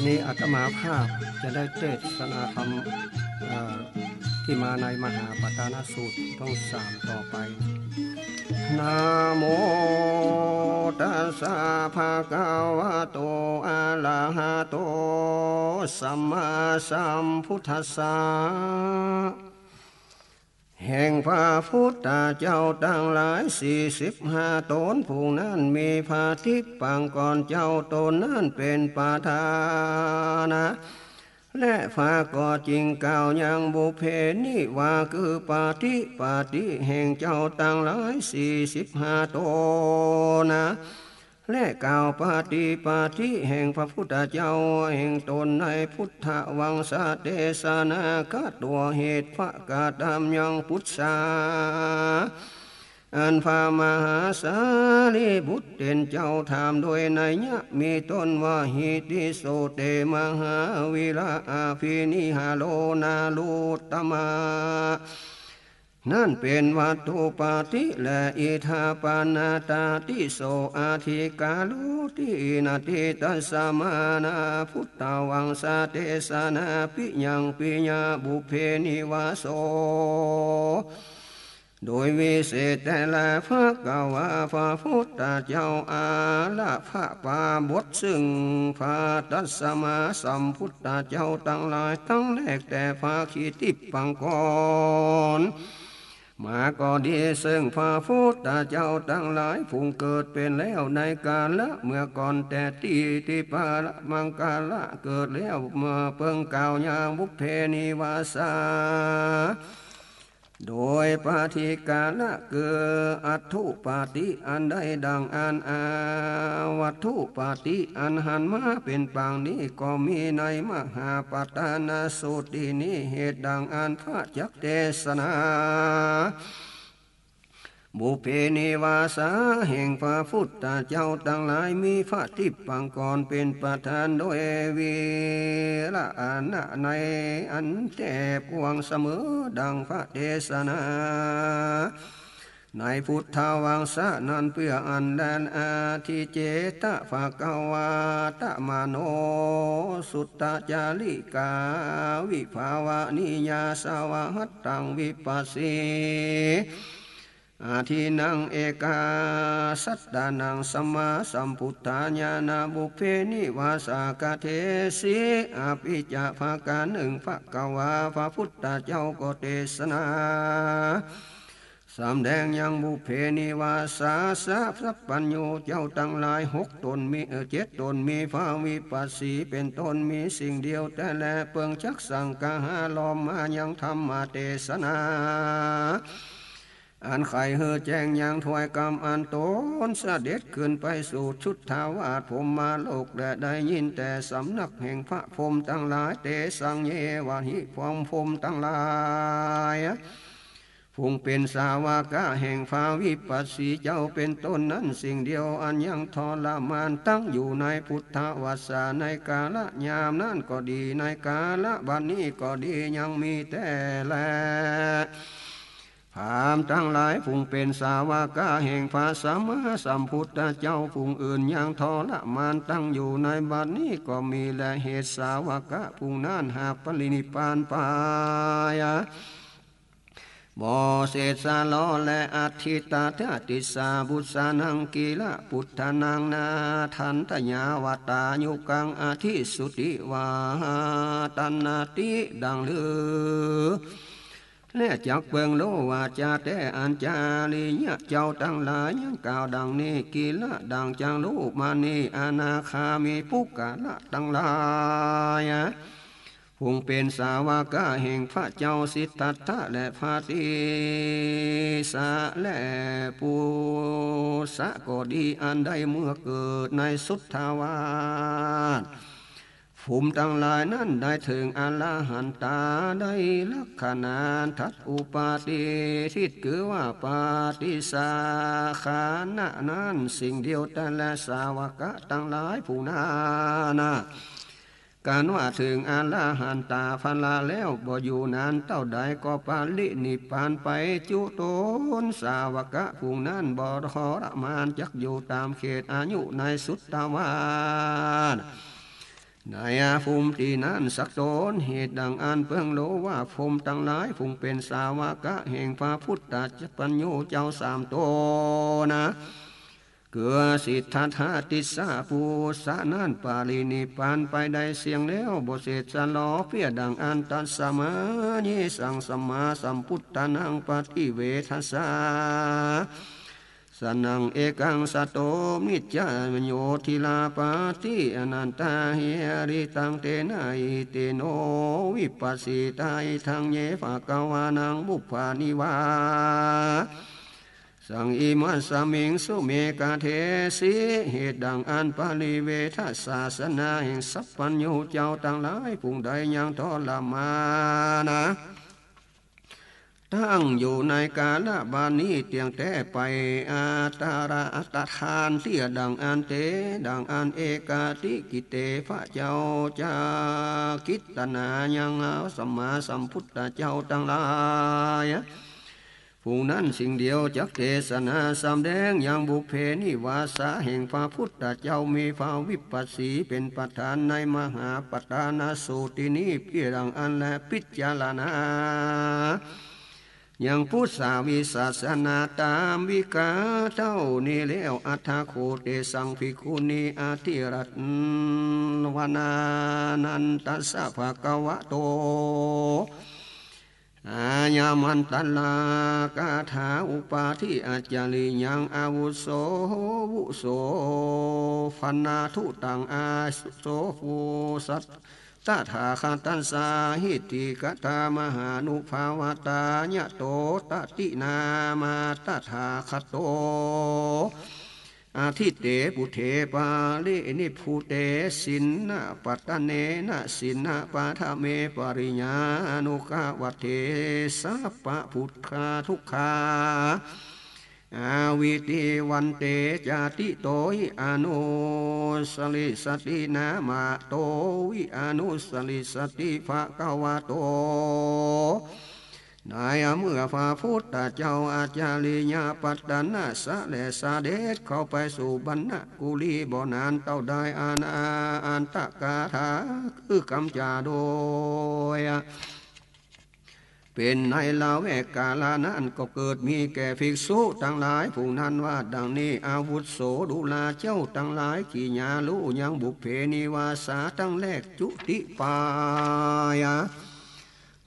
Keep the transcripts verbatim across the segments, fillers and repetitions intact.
นี้อาตมาภาพจะได้เทศนาธรรม เอ่อ ที่มาในมหาปาทานสูตรต้องสามต่อไป นะโมตัสสะภะคะวะโต อะระหะโต สัมมาสัมพุทธัสสะ แห่งพระพุทธเจ้าตังหลายสี่สิบห้าต๋น ผู้นั้นมีพระทิพย์ปางก่อนเจ้า ต๋นนั้นเป๋นประธานนะ และพระก็จึงกล่าวยังบุพเพนิวาส คือปฏิปาฏิแห่งเจ้าตังหลายสี่สิบห้าต๋นนะ และกล่าวปฏิปาฏิแห่งพระพุทธเจ้าแห่งต๋นในพุทธวังสเตสนา กะตั๋วเหตุพระกะตำยังปุจฉา อันพระมหาสารีบุตรเต้นเจ้าถามโดยนัยยะมีต้นว่า หิติโส เต มหาวีระ อภินิหาโร นโรตตมะ นั้นเป๋นวัตถุปาฏิ และอิทธาปานาตาติโส อธิกาโรติ นัตถิตัสมานา พุทธวังสเตสนา ปิยังปิยะบุพเพนิวาโส โดยวิเศษแต๊แล ภะคะวา พระพุทธเจ้า อาระพะปาบท ซึ่งพระตัสสะมาสัมพุทธเจ้าตังหลาย ตั้งแรกแต่พระขีติปปังกร มาก็ดี ซึ่งพระพุทธเจ้าตังหลายผู้เกิดเป๋นแล้วในกาละเมื่อก่อน แต่ตี้ทิพพะมังคละเกิดแล้ว เมื่อเปิงกล่าวยังบุพเพนิวาสา โดยปฏิกาละคืออัตถุปาฏิ อันได้ดังอั้น อวัตถุปาฏิ อันหันมาเป๋นปางนี้ก็มีในมหาปาทานสูตรนี้ เหตุดังอั้นพระจักเตสนา บุพเพนิวาสา แห่งพระพุทธเจ้าตังหลาย มีพระทิพย์ปางกรเป๋นประธาน โดยวีระอานะในอันแทบกว้างเสมอ ดังพระเตสนา ในพุทธวังสะนั้นเปื้ออั้นแล อธิเจตะ ภะคะวาตะ มโนสุตตะจาริกา วิภาวะนิยาสวหัตตัง วิปัสสี อธินัง เอกาสัตตานัง สัมมาสัมพุทธาญาณะ บุพเพนิวาสากะเทสิ อภิจะ ประก๋านนึ่ง ภะคะวา พระพุทธเจ้าก็เตสนา สำแดงยังบุพเพนิวาสา สัพพัญญูเจ้าตังหลายหกต๋นมี เอ่อ เจ็ดต๋น มีพระวิปัสสีเป๋นต้น มีสิ่งเดียวแต๊แล เปิงจักสังคหาลอมมายังธรรมเตสนา อันใค่หื้อแจ้งยังถ้อยกำอันต๋นเสด็จขึ้นไปสู่สุทธาวาสพรหมโลก และได้ยินแต่สำนักแห่งพระพรหมตังหลาย เตสัง เยวะหิ พวกพรหมตังหลาย ผู้เป๋นสาวกะแห่งพระวิปัสสีเจ้าเป๋นต้นนั้น สิ่งเดียวอันยังทรมานตั้งอยู่ในพุทธวัสสะ ในกาละยามนั้นก็ดี ในกาละบัดนี้ก็ดี ยังมีแต๊แล พราหมณ์ตังหลายผู้เป๋นสาวกะแห่งพระสัมมาสัมพุทธเจ้าผู้อื่นยังทรมานตั้งอยู่ในบัดนี้ก็มีแล เหตุสาวกะผู้นั้นหากปรินิพพานไป บ่เสสะเลาะแล อัฏฐิตถาติสสาปุสสานัง กิลปุฏฐานัง นาทันทะยาวตา ยุกังอธิสุติวา ตัณณาติ ดังลือ และจักเปิงโลวาจาแต๊อันจาริยะเจ้าตังหลายยังกล่าวดังนี้ กิล ดังจักลูปมานี้ อนาคามิปุคคละตังหลาย ผู้เป๋นสาวกะแห่งพระเจ้าสิทธัตถะและพระติสสะและปุสสะก็ดี อันได้เมื่อเกิดในสุทธาวาสภูมิตังหลายนั้นได้เถิงอรหันตา ได้ลักขณาทัศน์อุปาทิฏฐิ คือว่าปฏิสังขารนั้น สิ่งเดียวแต๊แล สาวกะตังหลายผู้นั้นนะ กันว่าเถิงอรหันตาผละแล้ว บ่อยู่นานเต้าใดก็ปรินิพพานไป จุตนสาวกะผู้นั้นบ่ทรมานจักอยู่ต๋ามเขตอายุในสุทธาวาส ในภูมิตี้นั้นสักต๋น เหตุดังอั้นเปิงโลว่าพรหมตังหลายผู้เป๋นสาวกะแห่งพระพุทธปัญญูเจ้าสามต๋นนะ คือสิทธัตถะ ติสสะ ปุสสะนั้น ปรินิพพานไปได้เสี้ยงแล้ว บ่เศษสะหลอ เปี้ยดังอั้น ตัสมา เยสัง สัมมาสัมพุทธานัง ปฏิเวทสะ สะนัง เอกัง สะโต มิจฉา โย ธิลา ปาติ อนันตา หิริตัง เตนะ อิเตโน วิปัสสิตา อิทัง เย ภะคะวานัง ปุพพานิวา สัง อิมัสมิง สุเมขะเทสิ เหตุดังอั้น ปริเวทสาสนาแห่งสัพพัญญูเจ้าตังหลายผู้ใดยังทรมานนะ ตั้งอยู่ในกาละบัดนี้เตี้ยงแต๊ไป อัตตะระอัตตะทาน เตี้ยดังอั้น เต ดังอั้น เอกาทิกิเต พระเจ้าจักกิจตนายังสัมมาสัมพุทธเจ้าตังหลาย ผู้นั้นสิ่งเดียวจักเตสนาสำแดงยังบุพเพนิวาสาแห่งพระพุทธเจ้า มีพระวิปัสสีเป๋นประธานในมหาปัตตานสูตรนี้เปียงอันแล พิจารณายังพุทธาวิสัชนาตามวิกาเต้านี้แล้ว อัฏฐโข เตสัง ภิกขุนี อธิรัตถวนานันตัสสะ ภะคะวะโต อายังมันตะลา กาถาอุปาทิ อาจาริยัง อาวุโส อาวุโส ปันนาทุตัง อาวุโส ปุสสะ ตถาคตัสสา หิติกถา มหานุภาเวตา ยะโต ตะตินามา ตถาคโต อทิเต ปุเท ปะรินิพพุเต สินนะปัตตะเนนะ สินนะปะทะเม ปะริญญานุกะวัตเถ สัพพะทุกขา อาวิติวันเต จาติโตหิ อนุสสะริสสะติ นามะโตหิ อนุสสะริสสะติ ภะคะวะโต ในเมื่อพระพุทธเจ้าอาจาริยปัตตนสะแลเสด็จเข้าไปสู่บรรณกุลีบ่นานเต้าใด อานาอันตกาถา คือกำจาโดย เป๋นในละแวกกาละนั้น ก็เกิดมีแก่ภิกษุตังหลายผู้นั้นว่าดังนี้ อาวุโส ดูราเจ้าตังหลาย ขีญา ฮู้ยังบุพเพนิวาสาตังแรกจุติไป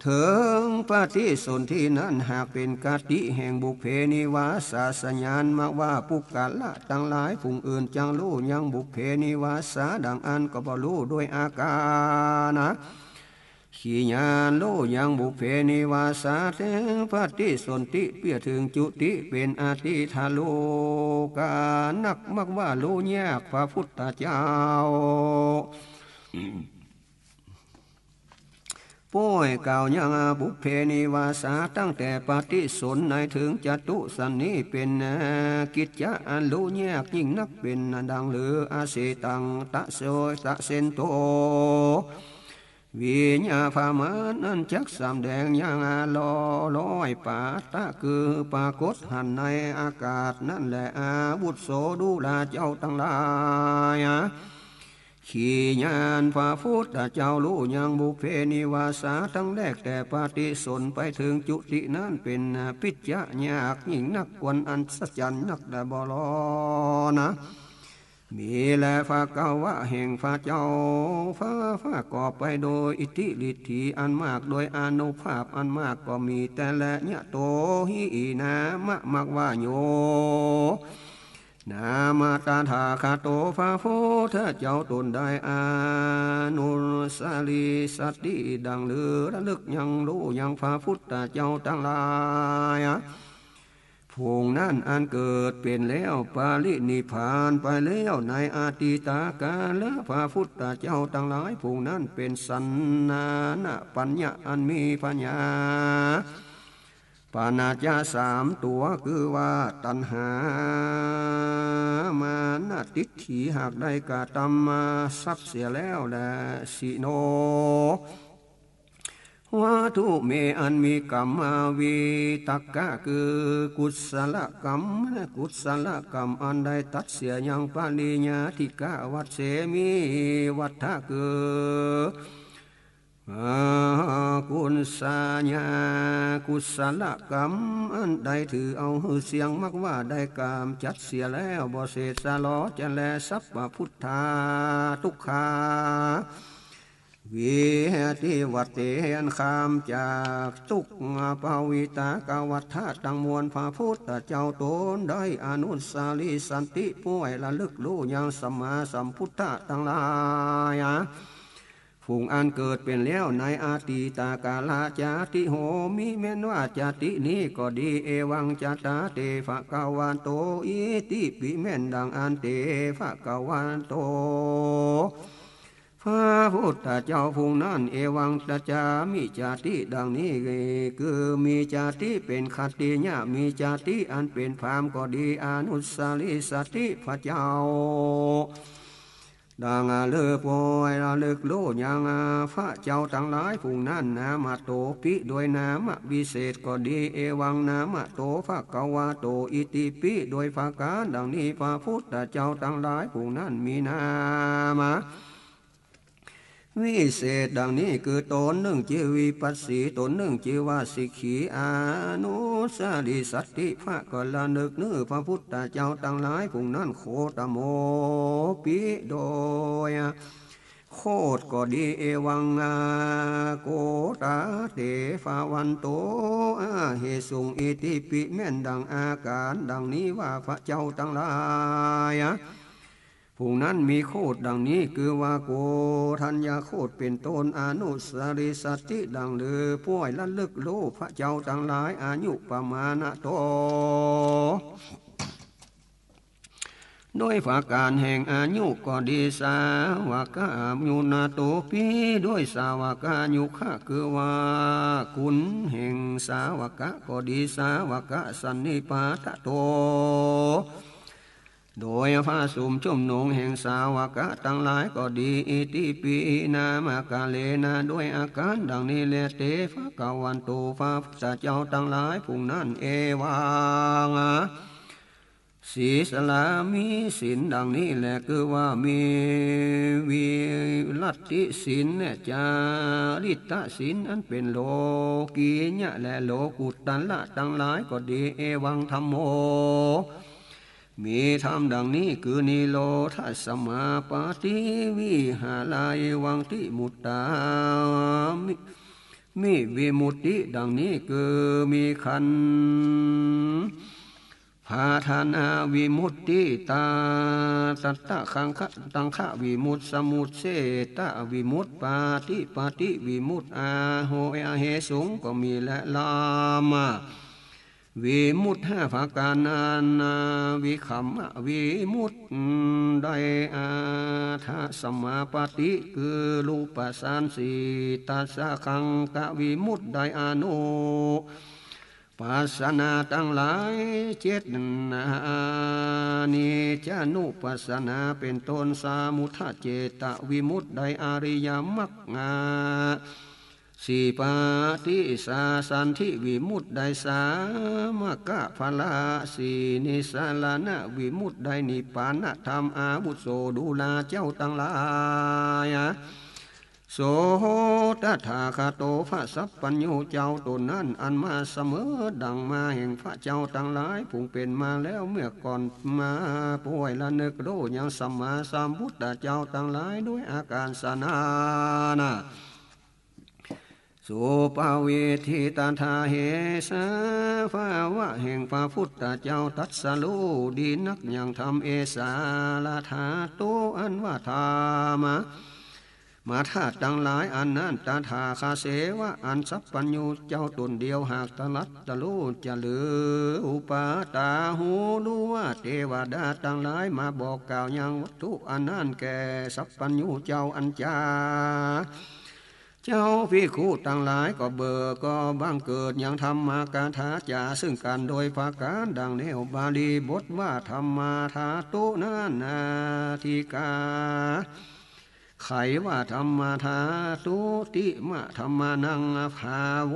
เถิงปฏิสนธินั้น หากเป๋นคติแห่งบุพเพนิวาสาสัญญาณ มะว่าปุคคละตังหลายผู้อื่นจักฮู้ยังบุพเพนิวาสาดังอั้น ก็บ่ฮู้โดยอาการนะ ขีญา ฮู้ยังบุพเพนิวาสาเถิงปฏิสนธิเปียเถิงจุติเป๋นอติทาโลกานัก มะว่าฮู้ยากพระพุทธเจ้า ป้อยกล่าวยังบุพเพนิวาสาตั้งแต่ปฏิสนธิในเถิงจตุสันนี้เป๋นกิจจะอันฮู้ยากยิ่งนัก เป๋นดังลือ อเสตัง ตะโส ตะเสนโต วิญญาณประมาณนั้นจักสำแดงยังลอยปาตะ คือปรากฏหั้นในอากาศนั้นแล อาวุโส ดูราเจ้าตังหลาย ขีญา พระพุทธเจ้าฮู้ยังบุพเพนิวาสาตังแรกแต่ปฏิสนธิไปเถิงจุตินั้นเป๋นกิจจะยากยิ่งนัก ควรอัศจรรย์นัก บ่ลอนะ มีแล ภะคะวะแห่งพระเจ้า พระประกอบไปโดยอิทธิฤทธีอันมาก โดยอานุภาพอันมากก็มีแต่แล ยะโตหิ นามะ มะว่าโย นามะ ตถาคโต พระพุทธเจ้าตนได้ อนุสสะริสสะติ ดังลือระลึกยังฮู้ยังพระพุทธเจ้าตังหลาย ผู้นั้นอันเกิดเป๋นแล้วปรินิพพานไปแล้วในอตีตกาละ พระพุทธเจ้าตังหลายผู้นั้นเป๋นสันนานะปัญญาอันมีปัญญา ปัญจะสามตั๋ว คือว่าตัณหา มานะ ทิฏฐิ หากได้กระทำมาสักเสียแล้วแล สิโน วัตถุ แม้อันมีกรรมวิตกะ คือกุศลกรรม กุศลกรรมอันได้ตรัสเสียยัง ปริญญาติกะ วัสเส มีวัตถะ คือ อา กุศญา กุศลกรรมอันได้ถือเอาหื้อเสี้ยง มักว่าได้ก๋ำจัดเสียแล้ว บ่เศษสะหลอจะแล สัพพะพุทธา ทุกขา วิวัตติ อันข้ามจากทุกข์ ปวิตากวัฏฏะตังมวล พระพุทธเจ้าต๋นได้อนุสสาริสัตถิ ป้วยระลึกฮู้ยังสัมมาสัมพุทธะตังหลาย ฝูงอันเกิดเป๋นแล้วในอตีตกาลจาติ โห มิแม่นว่าจาตินี้ก็ดี เอวังจัตตาเต ภะคะวันโต อิติปิ แม่นดังอันเต ภะคะวันโต พระพุทธเจ้าฝูงนั้น เอวังจัตตามิจจาติ ดังนี้ คือมีจาติเป๋นขัตติยะ มีจาติอันเป๋นพราหมณ์ก็ดี อนุสสาริสัตถิ พระเจ้า ดังเลือป้วยระลึกฮู้ยังพระเจ้าตังหลายฝูงนั้น นามโตปิ โดยนามวิเศษก็ดี เอวังนามโต ภะคะวะโต อิติปิ โดยประก๋านดังนี้ พระพุทธเจ้าตังหลายฝูงนั้นมีนาม วิเศษดังนี้ คือต๋นนึ่งจื้อวิปัสสี ต๋นนึ่งจื้อว่าสิกขี อนุสสาริสัตถิ พระก็ระลึกนึกพระพุทธเจ้าตังหลายฝูงนั้น โคตโมปิ โดยโคตก็ดี เอวัง โกตาเต ภะคะวันโต อาเหสุง อิติปิ แม่นดังอาก๋ารดังนี้ว่า พระเจ้าตังหลาย ฝูงนั้นมีโคตดังนี้ คือว่าโกฏัญญโคตเป๋นต้น อนุสสาริสัตถิ ดังเลือป้วยระลึกฮู้พระเจ้าตังหลาย อายุปมาณโต โดยประก๋านแห่งอายุก็ดี สาวกายุณโตปิ โดยสาวกายุคะ คือว่าคุณแห่งสาวกะก็ดี สาวกสันนิปาตโต โดยประชุมชุมนุมแห่งสาวกะตังหลายก็ดี อิติปิ นามกาเลนะ โดยอาก๋ารดังนี้แล เต ภะคะวันโต พระพุทธเจ้าตังหลายฝูงนั้น เอวัง ศีลสามีศีลดังนี้แล คือว่ามีวิรัตติศีลแล จาริตศีล อันเป๋นโลกิยะและโลกุตตระตังหลายก็ดี เอวังธัมโม มีธรรมดังนี้ คือนิโรธสมาปาติ วิหารา เอวังติมุตตามิ มิวิมุตติ ดังนี้ คือมีขันธาตาวิมุตติ ตาตัตตะขังคะตังคะวิมุตติ สมุจเฉทวิมุตติ ปาติปาติวิมุตติ อาโห อาเหสุง ก็มีแล ลามา วิมุตติห้าประก๋านนั้น วิคัมมวิมุตติ ได้อาฏฐสมาปาติ คือรูปฌานสี่ ตัสสะขังคะวิมุตติ ได้อนุปัสสนาตังหลายเจ็ด นา อนิจจานุปัสสนาเป๋นต้น สมุทเฉทวิมุตติ ได้อริยมรรค สี่ ปฏิจจสันธิวิมุตติ ได้สามรรคผลสี่ นิสสรณวิมุตติ ได้นิพพานธรรม อาวุโส ดูราเจ้าตังหลาย โส ตถาคโต พระสัพพัญญูเจ้าต๋นนั้น อันมาเสมอดังมาแห่งพระเจ้าตังหลาย ผู้เป๋นมาแล้วเมื่อก่อนมา ป้วยระนึกฮู้ยังสัมมาสัมพุทธเจ้าตังหลาย โดยอาก๋ารสนานา สุปวิทธิตถา เหสาภาวะแห่งพระพุทธเจ้าตรัสฮู้ดีนักยังธรรม เอสา ละธาตุ อันว่าธรรม มธาตุตังหลายอันนั้น ตถาคเสวะ อันสัพพัญญูเจ้าต๋นเดียวหากตรัสฮู้ จะลืออุปาทา ฮู้ฮู้ว่าเตวดาตังหลายมาบอกกล่าวยังวัตถุอันนั้นแก่สัพพัญญูเจ้าอันจา เจ้าภิกขุตังหลายก็เบิกก็บังเกิดยังธรรมกถาจาซึ่งกั๋นโดยประก๋านดังแนวบาลีบทว่าธรรมธาตุนั้น นาทิกา ไขว่า ธัมมา ธาตุ ติมะ ธัมมานัง ภาโว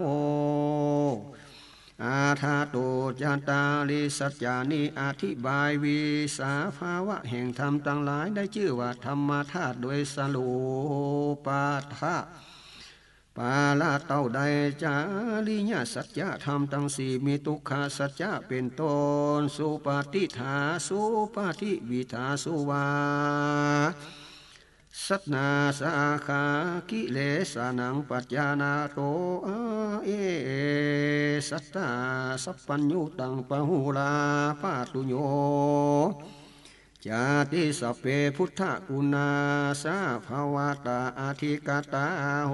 อา ธาตุ จัตตาริ สัจจานิ อธิบายวิสาภาวะแห่งธรรมตังหลาย ได้จื้อว่า ธัมมาธาตุ โดยสรูปะธาตุ ปาละเต้าใด จาริยสัจจะธรรมตังสี่ มีทุกขสัจจะเป็นต้น สุปฏิฏฐา สุปฏิวิฏฐา สุวา สัตนาสาขา กิเลสานัง ปัจจานาโต เอ สัตตา สัพพัญญูตัง ปะหูราปาตุโย จาติ สัพเพ พุทธกุณาสาภาวตา อธิกตา โห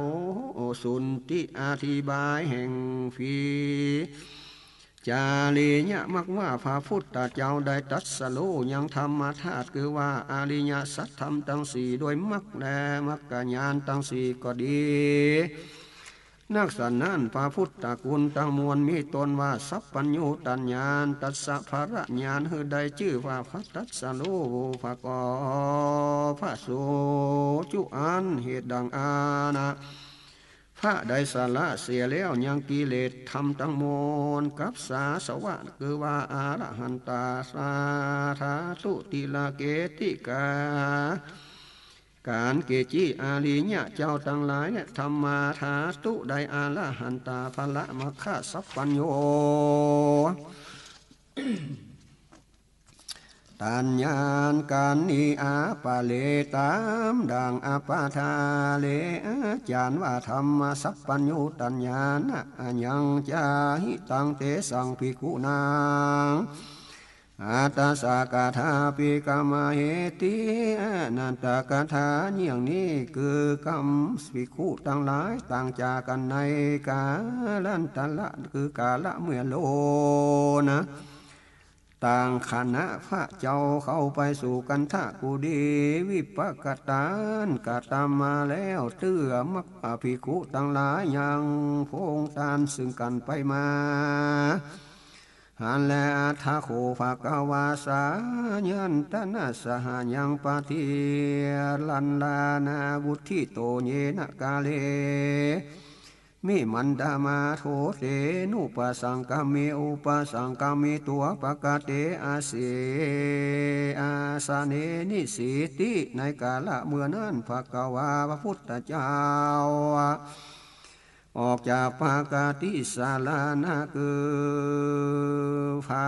สุนติ อธิบายแห่งพี จาริยมรรคว่า พระพุทธเจ้าได้ตรัสรู้ยังธัมมธาตุ คือว่าอริยสัจธรรมตังสี่ โดยมรรคและมรรคญาณตังสี่ก็ดี นักสันนั้น พระพุทธคุณตังมวลมีต้นว่า สัพพัญญูตญาณ ตัสสะ พระญาณ หื้อได้จื้อว่า พระตรัสรู้ พระก็พระสูจุอัน เหตุดังอานะ พระได้สละเสียแล้วยังกิเลสธรรมตังมวล กับสาสวะ คือว่าอรหันตาสาธาตุ ติลเกติกา การเกจิ อริยะเจ้าตังหลาย และธัมมาธาตุ ได้อรหันตาผละมรรคสัพพัญญู ตญาณ กัณณีอาปะเร ต๋ามดังอปะทาเร อาจ๋ารย์ว่า ธัมมสัพพัญญูตญาณะ ยังจาหิตัง เตสัง ภิกขุนัง อัตถสกถาภิกขมเหติ อนัตถกถาเยี่ยงนี้ คือกำภิกขุตังหลาย ต่างจากกั๋นในกาลันตระ คือกาละเมื่อโลนะ ต่างขณะพระเจ้าเข้าไปสู่คันธกุฏี วิปากตานกระทำมาแล้ว เตื้อมรรคว่า ภิกขุตังหลาย ยังพระองค์ต้านซึ่งกั๋นไปมา หันแล อัตถโข ภะคะวา สายันตนะ สหะ ยังปะทิรันดานา วุฑฒิโต เยนะกาเล มิ มันดามาโท เตนุปสังคามิ อุปสังคามิ ตั๊วปะกะเต อาเส อาสะเน นิสีติ ในกาละเมื่อนั้น ภะคะวา พระพุทธเจ้า ออกจากปกติสรณะ คือพร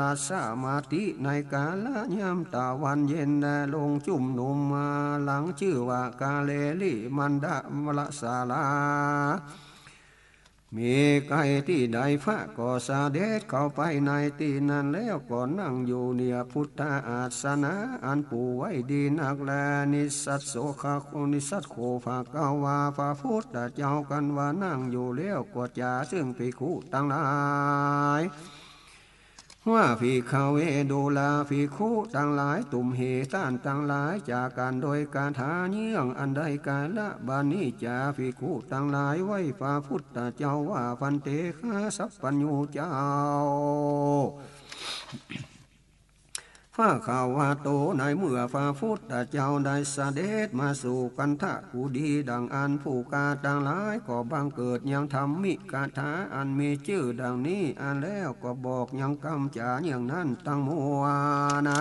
ะสมาธิ ในกาละยามตะวันเย็น และลงจุมนุมมาหลัง จื้อว่ากาเลริมันดะวรสาลา มีใก้ตี้ใด พระก็เสด็จเข้าไปในตี้นั้น แล้วก็นั่งอยู่เหนือพุทธอาสนะ อันปูไว้ดีนัก และ นิสสัสโส ขะ นิสสัสโข ภะคะวา พระพุทธเจ้ากันว่านั่งอยู่แล้ว ก็จ๋าซึ่งภิกขุตังหลาย ว่า ภิกขเว ดูราภิกขุตังหลาย ตุมเห ต้านตังหลาย จ๋ากั๋นโดยคาถาเยื่องอันใดกาละ บัดนี้จ๋าภิกขุตังหลาย ไหว้พระพุทธเจ้าว่า ภันเต ข้าสัพพัญญูเจ้า ภะคะวะโต ในเมื่อพระพุทธเจ้าได้เสด็จมาสู่คันธกุฏี ดังอั้น ผู้ข้าตังหลายก็บังเกิดยังธรรมิกถาอันมีจื้อดังนี้ อันแล้วก็บอกยังกำจ๋าเยื่องนั้นตังมวลนะ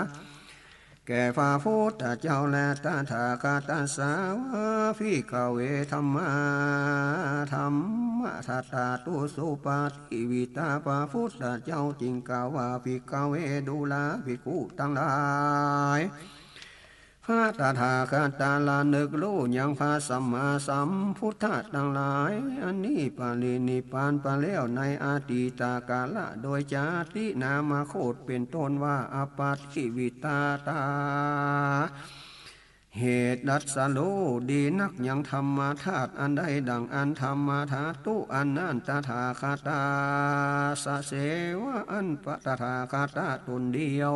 แก่พระพุทธเจ้าและตถาคตสาวก ภิกขเว ธัมมา ธัมมะทัตตาตุ สุปฏิวิตา พระพุทธเจ้าจึงกล่าวว่า ภิกขเว ดูราภิกขุตังหลาย พระตถาคตระลึกฮู้ยังพระสัมมาสัมพุทธะตังหลาย อันนี้ปรินิพพานไปแล้วในอตีตกาละ โดยจาตินามโคตร เป๋นต้นว่า อปฏิวิตาตา เหตุตรัสรู้ดีนักยังธัมมธาตุอันใด ดังอั้นธัมมธาตุอันนั้น ตถาคตา สะเสวะ อันพระตถาคตะตนเดียว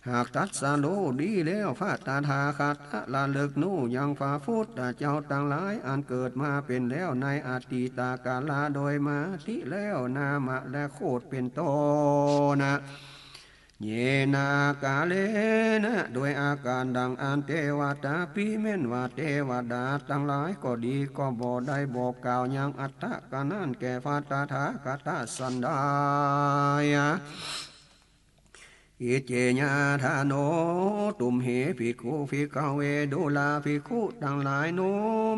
หากตรัสรู้ดีแล้ว พระตถาคตะระลึกฮู้ยังพระพุทธเจ้าตังหลาย อันเกิดมาเป๋นแล้วในอตีตกาละโดยมาติแล้ว นามะและโคตรเป๋นต้นนะ เยนะกาเลนะ โดยอาก๋านดังอั้น เตวะตา ปี้แม่นว่าเตวดาตังหลายก็ดี ก็บ่ได้บอกกล่าวยังอัตตะก๋านนั้นแก่พระตถาคตะสันดาน อิเจยะถาโน ตุมเห ภิกขุ ภิกขเว ดูราภิกขุตังหลาย โน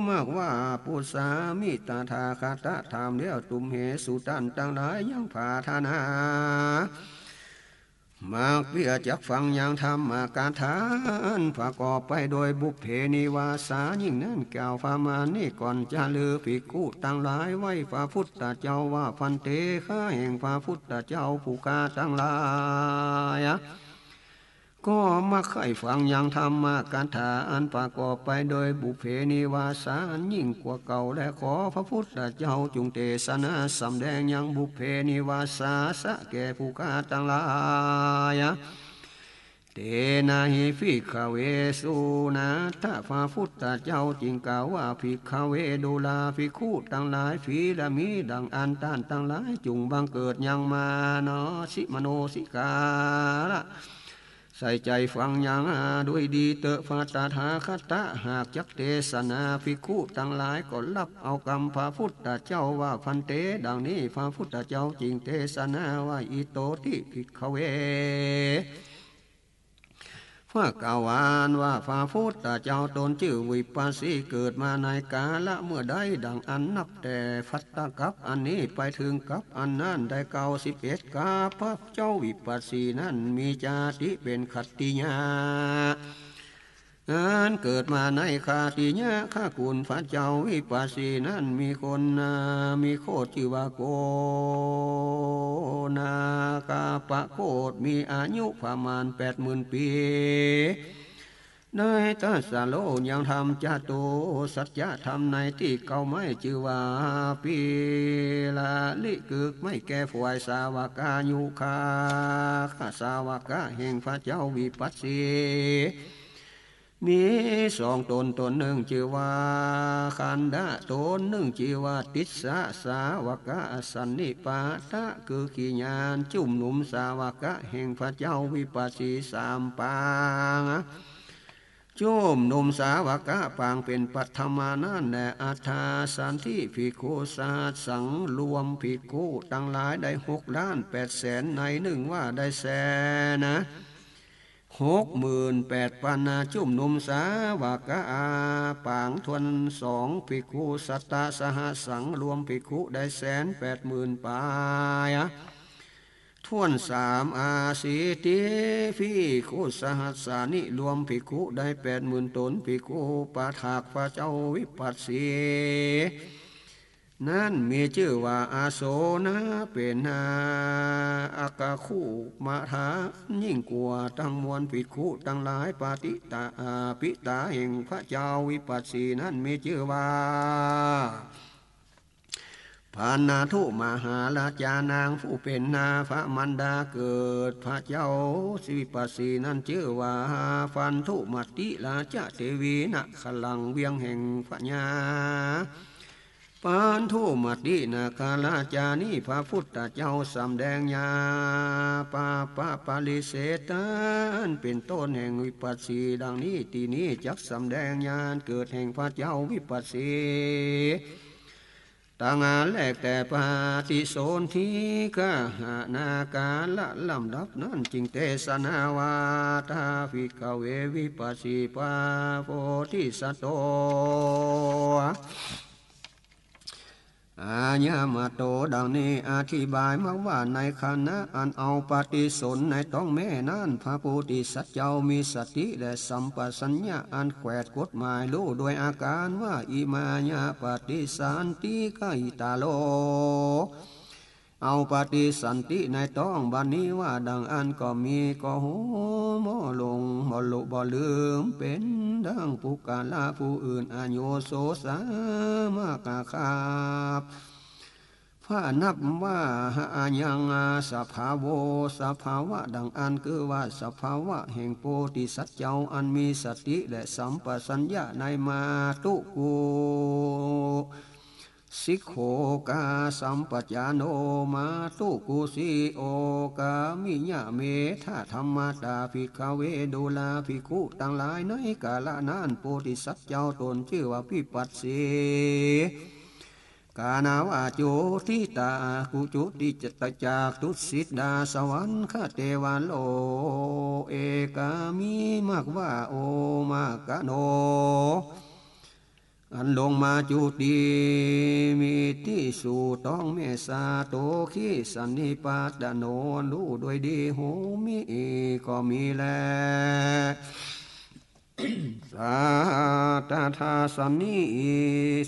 มากว่า ปุสสามิ ตถาคตะถามแล้ว ตุมเห สูต้านตังหลายยังผาถนา มากเปื้อจักฟังยังธรรมกถาอันประกอบไปโดยบุพเพนิวาสายิ่งนั้น กล่าวประมาณนี้ก่อนจะลือ ภิกขุตังหลาย ไหว้พระพุทธเจ้าว่า ภันเต ข้าแห่งพระพุทธเจ้าผู้ข้าตังหลาย ก็มากใค่ฟังยังธรรมกถาอันประกอบไปโดยบุพเพนิวาสาอันยิ่งกว่าเก่า และขอพระพุทธเจ้าจุ่งเตสนาสำแดงยังบุพเพนิวาสาสะแก่ผู้ข้าตังหลาย เตนะหิ ภิกขเว สุนะ ถ้าพระพุทธเจ้าจึงกล่าวว่า ภิกขเว ดูราภิกขุตังหลาย พีระมิ ดังอั้นต้านตังหลายจุ่งบังเกิดยังมานะสิ มโนสิกาละ ใส่ใจ๋ฟังยังโดยดีเต๊อะ พระตถาคตะหากจักเตสนาภิกขุตังหลาย ก็ฮับเอากำพระพุทธเจ้าว่า ภันเต ดังนี้ พระพุทธเจ้าจึงเตสนาว่า อิโตติ ภิกขเว พระกล่าวว่า อันว่าพระพุทธเจ้าตนจื้อวิปัสสี เกิดมาในกาละเมื่อใด ดังอั้นนับแต่ภัตตกัปอันนี้ไปเถิงกัปอันนั้นได้เก้าสิบเอ็ดกัป พระเจ้าวิปัสสีนั้นมีจาติเป๋นขัตติยะ อันเกิดมาในขัตติยะคกุล พระเจ้าวิปัสสีนั้นมีคนนา มีโคตรจื้อว่าโกนาคปโคตร มีอายุประมาณแปดหมื่นปี๋ ได้ตรัสรู้ยังธรรมจตุสัจจะธรรมในตี้เก๊าไม้ จื้อว่าปีละลิ กึกไม้แก่ฝ่ายสาวกายุคา ข้าสาวกะแห่งพระเจ้าวิปัสสี มีสองต๋น ต๋นนึ่งจื้อว่าคันดะ ต๋นนึ่งจื้อว่าติสสะ สาวกะสันนิปาตะ คือขีญาณ จุมนุมสาวกะแห่งพระเจ้าวิปัสสีสามปาง จุมนุมสาวกะปางเป๋นปัทมานั้นแล อัฏฐาสันติภิกขุสหัสสัง รวมภิกขุตังหลายได้หกล้านแปดแสน ในนึ่งว่าได้แสนนะ หกหมื่นแปดปันนะ จุมนุมสาวกะอาปางถ้วนสอง ภิกขุสัตตะสหัสสัง รวมภิกขุได้แสนแปดหมื่นปายอะ ถ้วนสาม อาสีติภิกขุสหัสสานิ รวมภิกขุได้แปดหมื่นต๋น ภิกขุปถากพระเจ้าวิปัสสี นั้นมีจื้อว่าอาโสนะ เป๋นนาอักขุมะทา ยิ่งกว่าตังมวลภิกขุตังหลาย ปฏิตา อาปิตาแห่งพระเจ้าวิปัสสีนั้นมีจื้อว่า พันธุมหาราชานางผู้เป๋นนาพระมารดาเกิดพระเจ้าวิปัสสีนั้นจื้อว่า พันธุมติราชเทวี นครังเวียงแห่งพญา ปันธุมตินาคราชานี้ พระพุทธเจ้าสำแดงญาปาปปริเฉท อันเป๋นต้นแห่งวิปัสสีดังนี้ ตี้นี้จักสำแดงญาณเกิดแห่งพระเจ้าวิปัสสี ตังอันแรกแต่ปฏิสนธิกหนากาละลำดับนั้น จึงเตสนาว่า ตถาภิกขเว วิปัสสีปะโพธิสัตโต อายะมะโต ดังนี้ อธิบายมาว่า ในขณะอันเอาปฏิสนธิในต๊องแม่นั้น พระโพธิสัตว์เจ้ามีสติและสัมปชัญญะอันแขวดกฎหมายฮู้โดยอาก๋านว่า อิมายะปฏิสันธิกะหิตาโร เอาปฏิสนธิในต๊องบัดนี้ว่าดังอั้นก็มี ก็ฮู้บ่หลงบ่หลุบ่ลืม เป๋นดังปุคคละผู้อื่น อายุโสสามะกะคัพพะนับว่า หะอายัง สภาโว สภาวะดังอั้นคือว่าสภาวะแห่งโพธิสัตว์เจ้าอันมีสติและสัมปชัญญะในมาตุกุ สิกโขกาสัมปัจจาโน มาตุกุสิโอกามิยะเมธะธัมมตา ภิกขเว ดูราภิกขุตังหลาย ในกาละนั้น โพธิสัตว์เจ้าต๋นจื้อว่าวิปัสสี กา นาวา จุติตา กุจุติจัตตา จักขุสิทธา สวรรคเตวาโล เอกามิมักวา โอมากะโน อันลงมาจุติ มิติสุต้องแม่สาโต ขีสันนิปาตโน อันฮู้โดยดี โหมิ ก็มีแล สาตถาสันนิ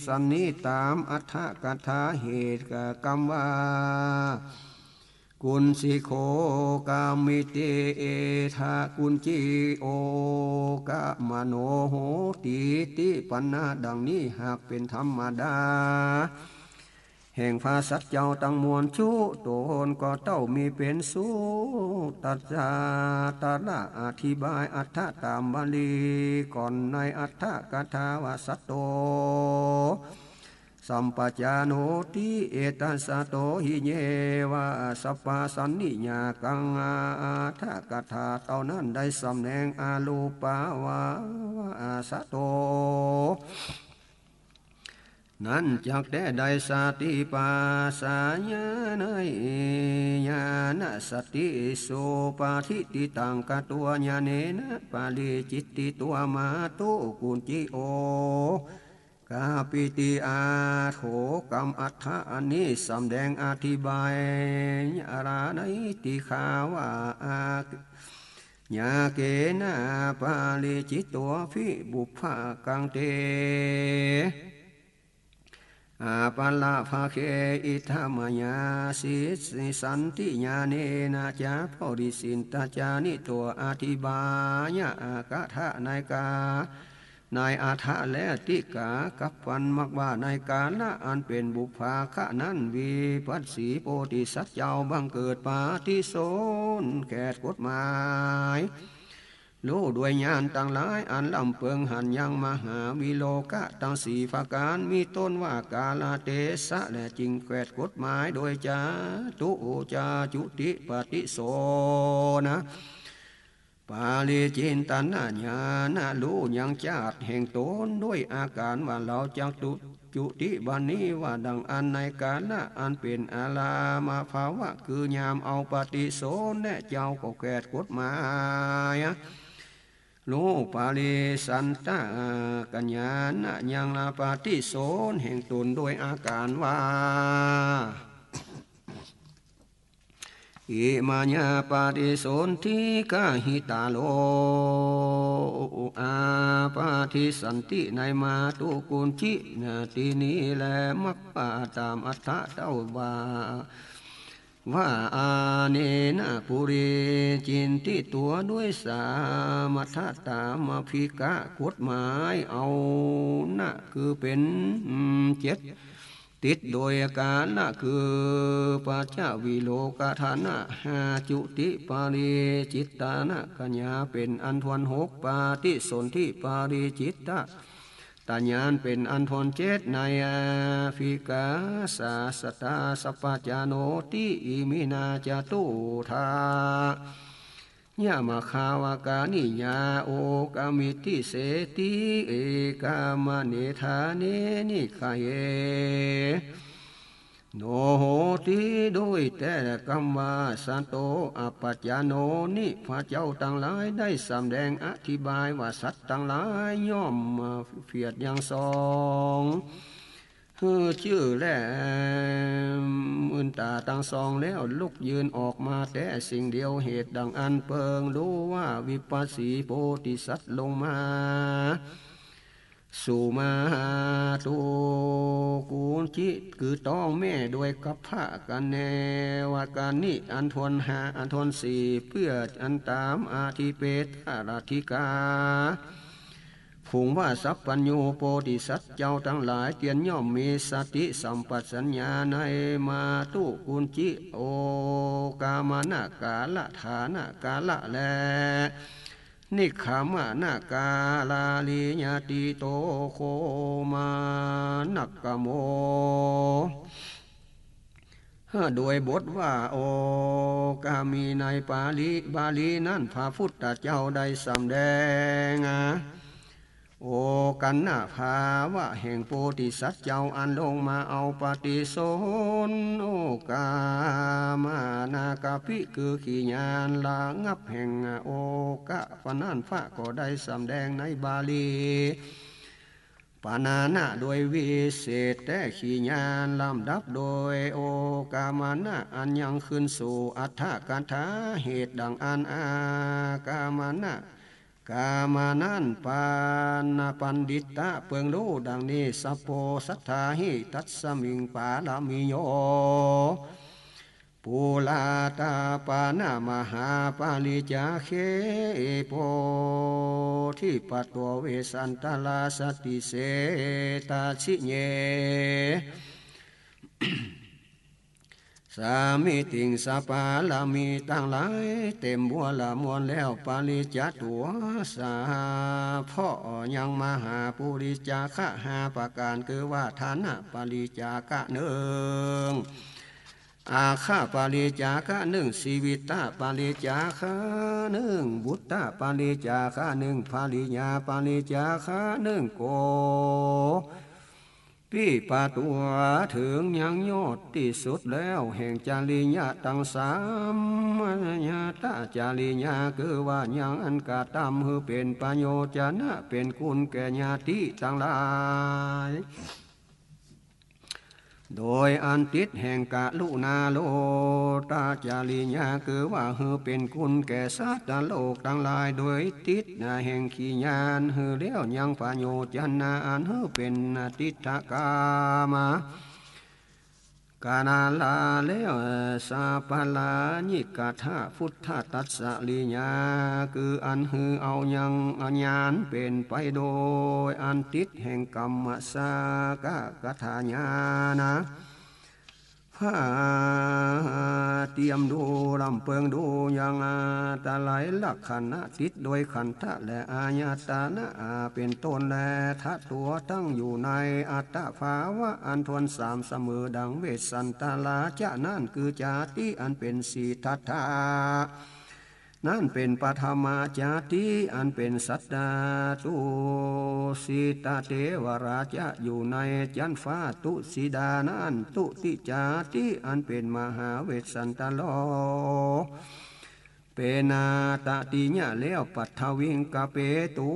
สันนิตามอัตถกถาเหตุกำว่า กุณสิโขกามิติ เอทะกุณจิโอกะมโนโหติ ติปันนะ ดังนี้หากเป๋นธรรมดา แห่งพระสัตว์เจ้าตังมวล จุโตนก็เต้ามีเป๋นสุตตะ ตระอธิบายอัตถะตามบาลีก่อนในอัตถกถาว่า สัตโต สัมปัจจาโนติ เอตัสสะโตหิ เยวะ สัพพะสันนิยากัง อัตถกถาเต้านั้นได้สำแดงอรูปะวา สัตโต นั้นจักแต๊ได้ สติปัสสะญาณัย ญาณสัตติสุปาทิฏฐิตัง กะตัญญาเณนะ ปาริจิตติตัง มาตุกุณจิโอ กาปิติ อัตโถกรรมอัตถะอันนี้สำแดงอธิบาย อาราไนติคาว่า อา ญาเกนะ ปาริจิตโต ภิบุพพะกัง เต อาปะละภะเค อิทธะมะยา สิ สิสันติญาเณนะ จะ ปริสินตะจานิโต อธิบายะ อัตถะในกา ในอัตถะและติกากับปันมักว่า ในกาละอันเป๋นบุพพะนั้น วิปัสสีโพธิสัตว์เจ้าบังเกิดปฏิสนธิแขดกฎหมาย ฮู้ด้วยญาณตังหลายอันล้ำเปิง หันยังมหาวิโลกะตังสี่ประก๋าน มีต้นว่ากาลเตสะ และจึงแขดกฎหมายโดยจาตุ จาจุติปฏิสนธิ ปาริจิตตะญาณะ ฮู้ยังจาติแห่งต๋นด้วยอาก๋านว่า เฮาจักจุ จุติบัดนี้ ว่าดังอั้น ในกาละอันเป๋นอารัมมภาวะ คือยามเอาปฏิสนธิ และเจ้าก็แขดกฎหมาย ฮู้ปริสันตะกัญญาณะ ยังละปฏิสนธิแห่งต๋นด้วยอาก๋านว่า อิมาญาปฏิสนธิกะหิตาโล อาปฏิสันธิ ในมาตุกุณจิ นาทีนี้แล มักว่าตามอัตถะเต้าว่า ว่า อาเณนะ ปุเร จินติ ตั๋วด้วยสามัตถะตามอภิกะกฎหมายเอานะ คือเป๋นเจ็ด ติดโดยกาละ คือปัจจวิโลกะฐานะ ห้า จุติปริจิตตะกัญญาเป๋นอันทวน หก ปฏิสนธิปริจิตตะกัญญาเป๋นอันทวน เจ็ด ในอภิกะสาสตา สัพพะจาโนติ อิมินา จตุทา ยะมะคาวะกานิยา โอกามิติเสติ เอกามะเนทาเน นิกขะเห โนโหติ ด้วยแต๊กำว่า สัตโต อัปปัจจาโน นี้ พระเจ้าตังหลายได้สำแดงอธิบายว่า สัตว์ตังหลายย่อมเปียดยังสอง หื้อจื้อและมืนต๋าตังสองแล้ว ลุกยืนออกมาแต่สิ่งเดียว เหตุดังอั้นเปิงฮู้ว่า วิปัสสีโพธิสัตว์ลงมา สู่มาตุกุณจิ คือต้องแม่ด้วยกัปปะกะเนวะกะนิ อันทวนห้า อันทวนสี่ เปื้ออันตามอธิเปตะรัตถิกา ผงว่าสัพพัญญูโพธิสัตว์เจ้าตังหลาย เตียนย่อมมีสติสัมปชัญญะในมาตุกุณจิ โอกามนะกาละ ฐานะกาละแล นิกขมนกาลาลียติโตโคมานักขโม โดยบทว่า โอ กามี ในปาลิ บาลีนั้น พระพุทธเจ้าได้สำแดง โอ กัณภาวะแห่งโพธิสัตว์เจ้าอันลงมาเอาปฏิสนธิ โอกามานาคปิ คือขีญาณระงับแห่งโอกาปนั้น พระก็ได้สำแดงในบาลี ปานานะ โดยวิเศษแต๊ ขีญาณลำดับโดยโอกามานะ อันยังคืนสู่อัตถกถา เหตุดังอั้น อากามานะ กามานั้น ปัณณปัณฑิตะ เปิงฮู้ดังนี้ สัพโพ สัตถาหิ ตัสมิง ปารมีโย ปุราตาปานะมหาปาริจจาเค โพธิปัตโต เวสสันตราสัตถิเสตาสิเย สามิติง สปารมีตังหลายเต็มบัวละมวลแล้ว ปริจจาตัวสา เพราะยังมหาปุริจจาคะห้าประก๋าน คือว่า ฐานะปริจจาคะนึ่ง อาคะปริจจาคะนึ่ง ชีวิตะปริจจาคะนึ่ง บุตตะปริจจาคะนึ่ง ภริยาปริจจาคะนึ่ง โก ปิปะตัว เถิงยังยอดตี้สุดแล้วแห่งจริยะตังสาม ญาตจริยา คือว่ายังอันกระตำหื้อเป๋นประโยชนะ เป๋นคุณแก่ญาติตังหลาย โดยอันติดแห่งกรุณา โลตจริยา คือว่าหื้อเป๋นคุณแก่สัตว์โลกตังหลาย โดยติดแห่งขีญาณหื้อแล้วยังประโยชนะ อันหื้อเป๋นติฏฐกามา กานาลาแล้ว สัพพลาญิกถะพุทธตัสสริยา คืออันหื้อเอายังญาณเป๋นไปโดยอันติดแห่งกัมมสกะกถาญาณ ผ้าเตรียมดู ลำเปิงดูยังไตรลักษณะ ติดโดยขันธะและอายตนะเป๋นต้น และทะตัวตั้งอยู่ในอัตตภาวะอันทวนสามเสมอดังเวสสันตราจะนั้น คือจาติอันเป๋นสีทัตถะ นั้นเป๋นปฐมจาติ อันเป๋นสัตว์ตุสิตเตวราจะอยู่ในจั๊นฟ้าตุสิดานั้น ทุติยจาติ อันเป๋นมหาเวสสันตโร เป๋นตติยะแล้ว ปัทวิงคเปตุ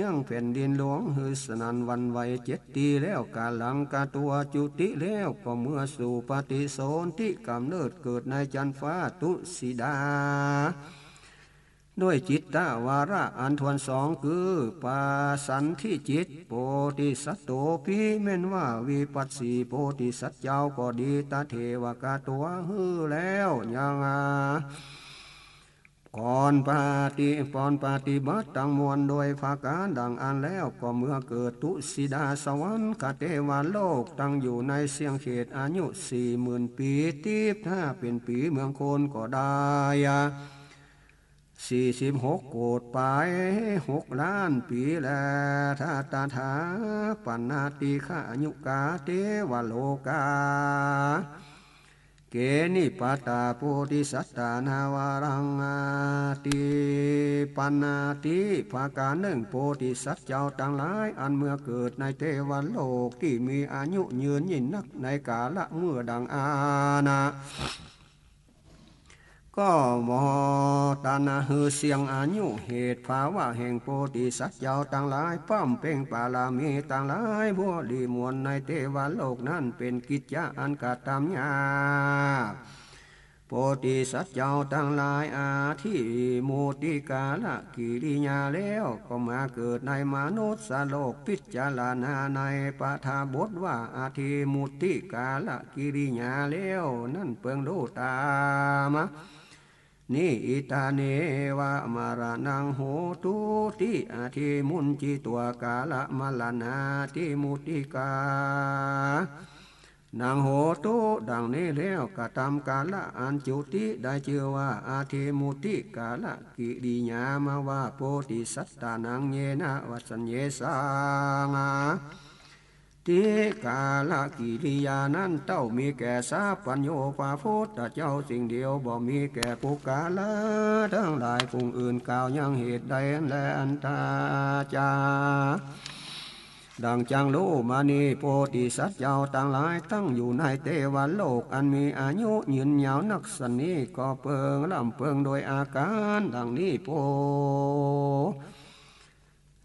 ยังแผ่นดินหลวงหื้อสนั่นหวั่นไหวเจ็ดตี้แล้ว กาลังคาตัวจุติแล้ว ก็เมื่อสู่ปฏิสนธิกำเนิดเกิดในจั๊นฟ้าตุสิดา ด้วยจิตตวาระอันทวนสอง คือปสันธิจิต โพธิสัตโตปิ แม่นว่าวิปัสสีโพธิสัตว์เจ้าก็ดี ตถเทวะ คาตัวหื้อแล้วยัง ก่อนปฏิ ก่อนปฏิบัติตังมวลโดยประก๋านดังอั้นแล้ว ก็เมื่อเกิดตุสิดาสวรรคเตวโลก ตั้งอยู่ในเสี้ยงเขตอายุสี่หมื่นปี๋ ตีบถ้าเป๋นปี๋เมืองคนก็ได้ สี่สิบหกโกฏไปหกล้านปี๋แล ทัตถาปนาติขะอายุกาเตวโลกา เก นิปาตา โพธิสัตตา นาวารัง ติปนาติ ประก๋านนึ่ง โพธิสัตว์เจ้าตังหลาย อันเมื่อเกิดในเตวโลกตี้มีอายุยืนยิ่งนัก ในกาละเมื่อดังอานะ ก็บ่ตันหื้อเสี้ยงอายุ เหตุภาวะแห่งโพธิสัตว์เจ้าตังหลาย ป้ำเป่งปารมีตังหลาย บริมวลในเตวโลกนั้น เป๋นกิจจะอันกระตำยาก โพธิสัตว์เจ้าตังหลาย อธิมุติกาละกิริยาแล้ว ก็มาเกิดในมนุษย์โลก พิจารณาในปาฐบทว่า อธิมุติกาละกิริยาแล้ว นั้นเปิงฮู้ตาม นิ อิตาเนวะ มรณัง โหตุติ อธิมุญจิตวา กาละมรณา อธิมุติกา นัง โหตุ ดังนี้แล้ว กะตำกาละอันจุติได้จื้อว่า อธิมุตติกาลกิริยา มาว่า โพธิสัตตานัง เยนะ วสัญญู สัง อธิ กาลกิริยานั้นเต้ามีแก่สัพพัญญูพระพุทธเจ้าสิ่งเดียว บ่มีแก่ปุคคละตังหลายผู้อื่น กล่าวยังเหตุใดแล อันตาจา ดังจักฮู้มานี้ โพธิสัตว์เจ้าตังหลายตั้งอยู่ในเตวโลกอันมีอายุยืนยาวนักสันนี้ ก็เปิงร่ำเปิงโดยอาก๋านดังนี้ โพ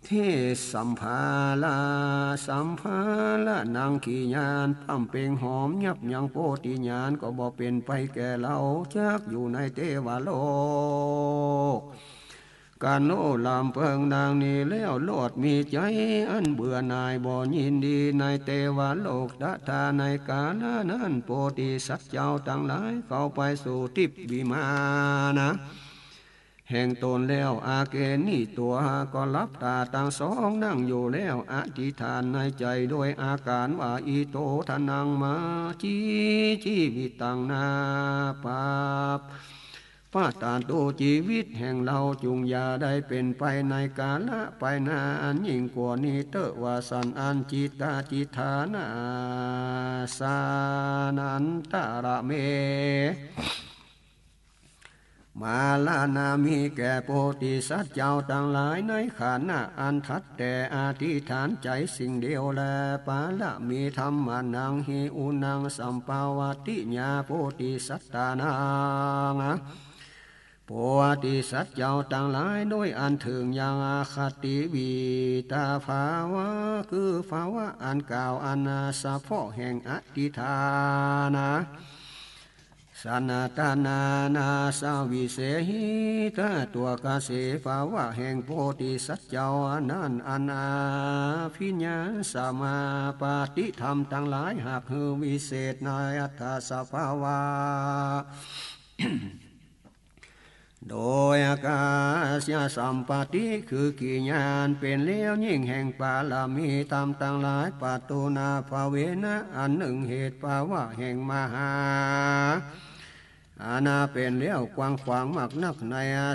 ธิ สัมภาระ สัมภาระ นัง ขีญาณ พร่ำเพลงหอมยับยั้งโพธิญาณ ก็บ่เป๋นไปแก่เฮาจักอยู่ในเตวโลก กั๋นโลดร่ำเปิงดังนี้แล้ว โลดมีใจ๋อันเบื่อหน่ายบ่ยินดีในเตวโลก ตถาในกาละนั้น โพธิสัตว์เจ้าตังหลายเข้าไปสู่ทิพย์วิมานนะ แห่งต๋นแล้ว อาเกหนิตัว ก็หลับต๋าตังสองนั่งอยู่แล้ว อธิษฐานในใจ๋โดยอาก๋านว่า อิโท ทะนัง มา จี จีวิตัง นา ปัพพะตาตุ จีวิตแห่งเฮาจุ่งอย่าได้เป๋นไปในกาละไปหน้าอันยิ่งกว่านี้เต๊อะ ว่าสัน อันจิตตา จิตฐานะ สานันตระเม มาละนา มีแก่โพธิสัตว์เจ้าตังหลาย ในขณะอันทัดแต่อธิษฐานใจ๋สิ่งเดียวแล ปาระมีธรรมะ นัง หิอุนัง สัมปาวติยา โพธิสัตตานัง โพธิสัตว์เจ้าตังหลาย โดยอันเถิงยังอคติวิตาภาวะ คือภาวะอันกล่าวอันสะเพาะแห่งอธิษฐานะ สนาตนานาสวิเสหิตา ตัวกระแสภาวะแห่งโพธิสัตว์เจ้าอันนั้น อันอภิญญาสมาปาติธรรมตังหลาย หากหื้อวิเศษในอัตถสภาวะ โดยอากาสยสัมปาติ คือขีญาณ เป๋นแล้วยิ่งแห่งปาระมีธรรมตังหลาย ปัตตุนาภาเวนะ อันนึ่งเหตุภาวะแห่งมหา อาณาเป๋นแล้วกว้างขวางมากนักใน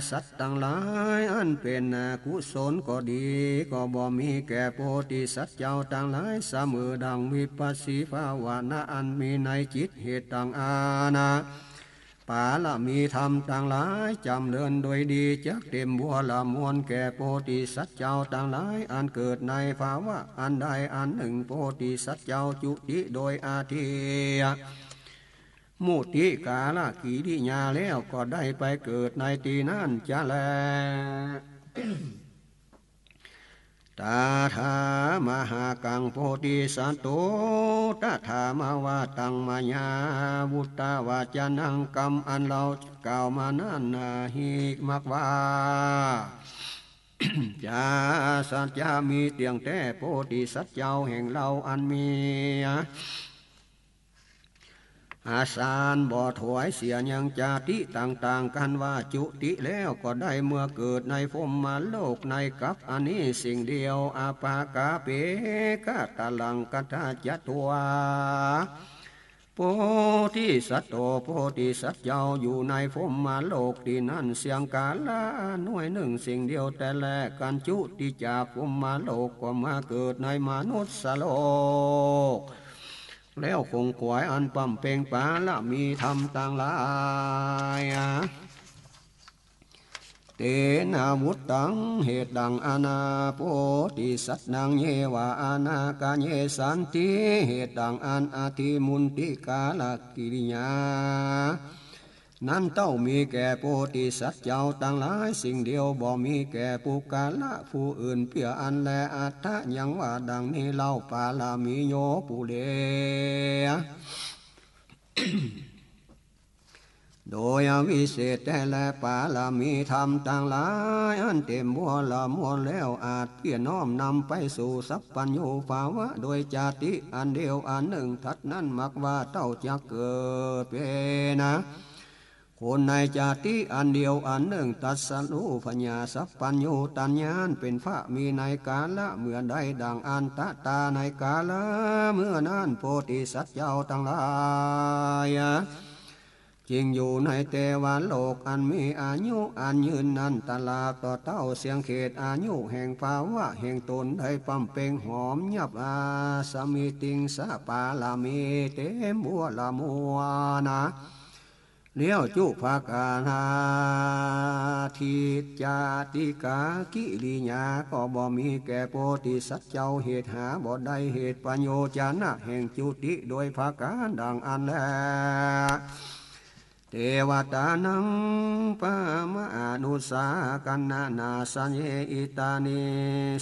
สัตว์ตังหลาย อันเป๋นอกุศลก็ดี ก็บ่มีแก่โพธิสัตว์เจ้าตังหลาย เสมอดังวิปัสสีภาวนา อันมีในจิตเหตุดังอาณา ปาระมีธรรมตังหลายจ๋ำเริญโดยดี จักเตรียมบัวละมวลแก่โพธิสัตว์เจ้าตังหลาย อันเกิดในภาวะอันใดอันนึ่ง โพธิสัตว์เจ้าจุติโดยอธิมุตติกาลกิริยาแล้ว ก็ได้ไปเกิดในตี้นั้นจะแล ตถามหากัง โพธิสัตโต ตถามาวาตัง มายาวุตตวาจานัง กำอันเฮาจะกล่าวมานั้นนา หิกมักว่า จา สัจจะ มีเตี้ยงแต๊ โพธิสัตว์เจ้าแห่งเฮาอันมี อาสารบ่ถอยเสียยังจาติต่างๆ กั๋นว่าจุติแล้วก็ได้เมื่อเกิดในพรหมโลกในกัปอันนี้สิ่งเดียว อปากาเปกะตะลังกัตถะจะตัว โพธิสัตโต โพธิสัตว์เจ้าอยู่ในพรหมโลกตี้นั้นเสี้ยงกาละน้อยนึ่งสิ่งเดียวแต๊แล กั๋นจุติจากพรหมโลกก็มาเกิดในมนุษย์โลก แล้วขงขวายอันบำเพ็งปารมีธรรมตังหลาย เตนะวุตตัง เหตุดังอันนา โพธิสัตว์นัง เยวา อนาคาเย สันติ เหตุดังอันอธิมุนติกาลกิริยา นั้นเต้ามีแก่โพธิสัตว์เจ้าตังหลายสิ่งเดียว บ่มีแก่ปุคคละผู้อื่นเปื้ออั้นแล อัตถะยังว่าดังนี้เล่า ปารมีโยปุเร โดยวิเศษแต๊แล ปารมีธรรมตังหลายอันเต๋มบัวละมวลแล้ว อาจเปื้อน้อมนำไปสู่สัพพัญญูภาวะ โดยจาติอันเดียวอันนึ่ง ถัดนั้นมักว่าเต้าจักเกิดเป๋น คนในจาติอันเดียวอันนึ่ง ตรัสฮู้ผญาสัพพัญญูตัญญาณ เป๋นพระมีในกาละเมื่อใด ดั่งอันตะตาในกาละเมื่อนั้น โพธิสัตว์เจ้าตังหลาย จึงอยู่ในเตวโลกอันมีอายุอันยืนนัน ตราบต่อเต้าเสี้ยงเขตอายุแห่งภาวะแห่งต๋นได้ปำเป็งหอมยับ อาสมิติงสะปารมีเตมบั้วละมัวนา เลี้ยวจุปกาณาทิจจาติกากิริยา ก็บ่มีแก่โพธิสัตว์เจ้า เหตุหาบ่ได้ เหตุปโยจนะแห่งจุติโดยประก๋านดั่งอั้นแล เตวตานังปะมะอนุสากัณณาสะเย อิตานิ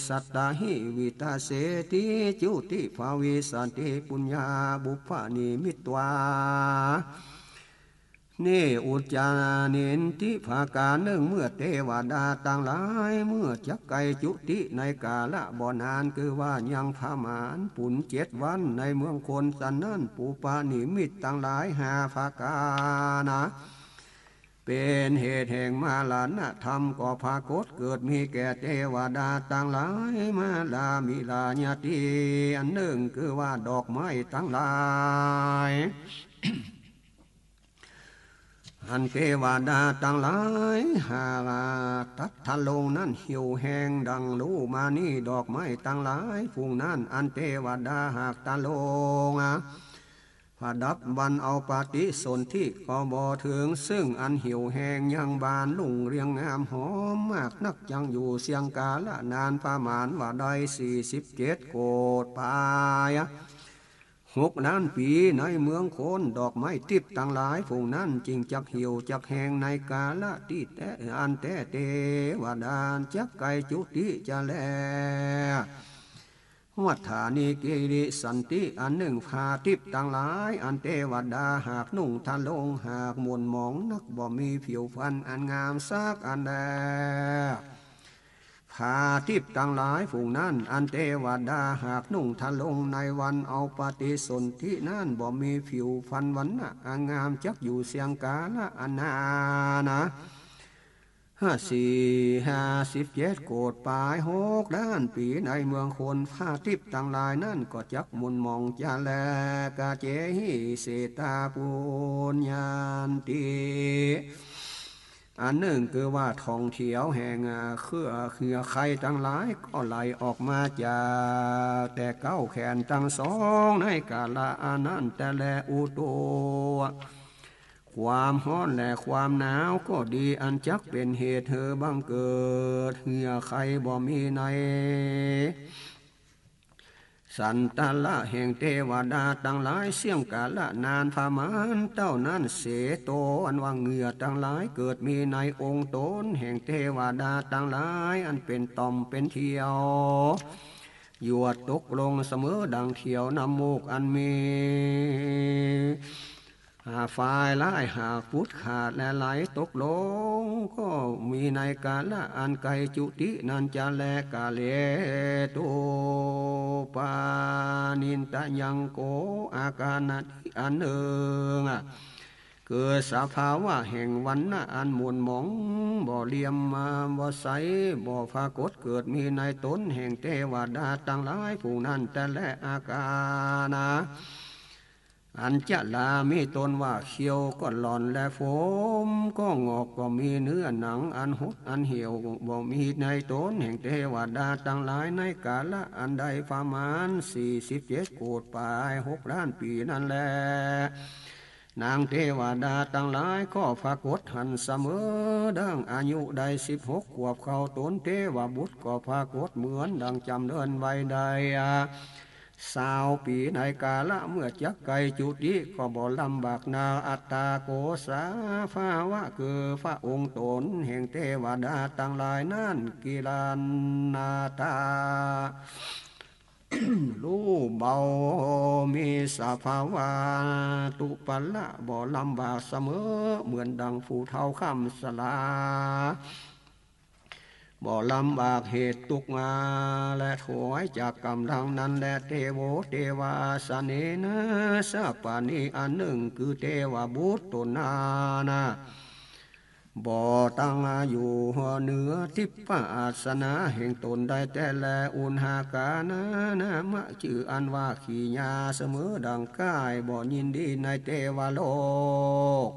สัตตาหิวิตาเสติจุติภวิสสติ ปุญญาบุพพนิมิตวา เนอุจจาเนนติ ประก๋านนึ่ง เมื่อเตวดาตังหลาย เมื่อจักใก้จุติในกาละบ่นาน คือว่ายังประมาณปุนเจ็ดวัน ในเมืองคนสันนั้น ปุพพนิมิตตังหลายห้าประก๋านนา เป๋นเหตุแห่งมรณธรรม ก็ปรากฏเกิดมีแก่เตวดาตังหลาย มาลามิลาญาติ อันนึ่ง คือว่าดอกไม้ตังหลาย อันเตวดาตังหลายหากตัดทะลงนั้น หิวแห้งดังลูมานี้ ดอกไม้ตังหลายฝูงนั้น อันเตวดาหากทะลง ประดับวันเอาปฏิสนธิ ก็บ่เถิงซึ่งอันหิวแห้ง ยังบานรุ่งเรืองงามหอมมากนัก จักอยู่เสี้ยงกาละนาน ประมาณว่าได้สี่สิบเจ็ดโกฏปายหกล้านปี๋ ในเมืองคน ดอกไม้ทิพย์ตังหลายฝูงนั้น จึงจักหิวจักแห้งในกาละตี้แต๊ อันแต๊เตวดาจักใก้จุติจะแล วัฏฏานิกิริสันติ อันนึ่ง ผ้าทิพย์ตังหลาย อันเตวดาหากนุ่งทะลง หากหม่นหมองนัก บ่มีผิวพรรณอันงามสักอันแล ผ้าทิพย์ตังหลายฝูงนั้น อันเตวดาหากนุ่งทะลง ในวันเอาปฏิสนธินั้น บ่มีผิวพรรณวรรณะอันงาม จักอยู่เสี้ยงกาละอันนานนา ห้าสี่ห้าสิบเจ็ดโกฏปายหกล้านปี๋ ในเมืองคน ผ้าทิพย์ตังหลายนั้น ก็จักหม่นหมองจะแล กาเจหิเสตาปุญญาติ อันนึ่ง คือว่าถ่องเถียวแห่งเครือเหือไขตังหลาย ก็ไหลออกมาจากแต่เก๊าแขนตังสอง ในกาละอันนั้นแต๊แล อุตุ ความฮ้อนและความหนาวก็ดี อันจักเป๋นเหตุหื้อบังเกิดเหือไขบ่มีในสันตะละแห่งเตวดาตังหลาย เสี้ยงกาละนานประมาณเต้านั้นเส โต อันว่าเหงื่อตังหลายเกิดมีในองค์ต๋นแห่งเตวดาตังหลาย อันเป๋นต่อมเป๋นเถียว หยดตกลงเสมอดั่งเถียวน้ำมูกอันมี อ่า ฝ่ายละหากปุดขาดและไหลตกลง ก็มีในกาละอันใก้จุตินั้นจะแล กาเลตุปานินตะยังโก อาการนาทิอันนึ่ง เกิดสภาวะแห่งวรรณะอันหม่นหมอง บ่เหลี่ยมมา บ่ใส บ่ปรากฏเกิดมีในต๋นแห่งเตวดาตังหลายฝูงนั้นแต๊แล อาการนา อันจะลามีต้นว่าเขียวก็หล่อนและผมก็หงอก ก็มีเนื้อหนังอันหดอันเหี่ยว บ่มีในต๋นแห่งเตวดาตังหลาย ในกาละอันใดประมาณสี่สิบเจ็ดโกฏปายหกล้านปี๋นั้นแล นางเตวดาตังหลายก็ปรากฏหั้นเสมอ ดั่งอายุได้สิบหกขวบเข้า ต๋นเตวบุตรก็ปรากฏเหมือนดั่งจ๋ำเริญวัยได้ ซาวปี๋ในกาละเมื่อจักใก้จุติ ก็บ่ลำบากนา อัตตาโกสาภาวะ คือพระองค์ต๋นแห่งเตวดาตังหลายนั้น กิรันนาตา ลู่เบา มีสภาวะตุปะละ บ่ลำบากเสมอ เหมือนดั่งผู้เฒ่าค่ำสรา บ่ลำบากเหตุตุ๊กข์มา และถอยจากก๋ำดังนั้นแล เตโว เตวา สะเนนะ สะปะนิ อันนึ่ง คือเตวบุตรต๋นนานา บ่ตั้งอยู่เหนือทิพย์อาสนะแห่งต๋นได้แต๊แล อุณหากานะ นามะ จื้ออันว่าขี้หญ้าเสมอดั่งก้าย บ่ยินดีในเตวโลก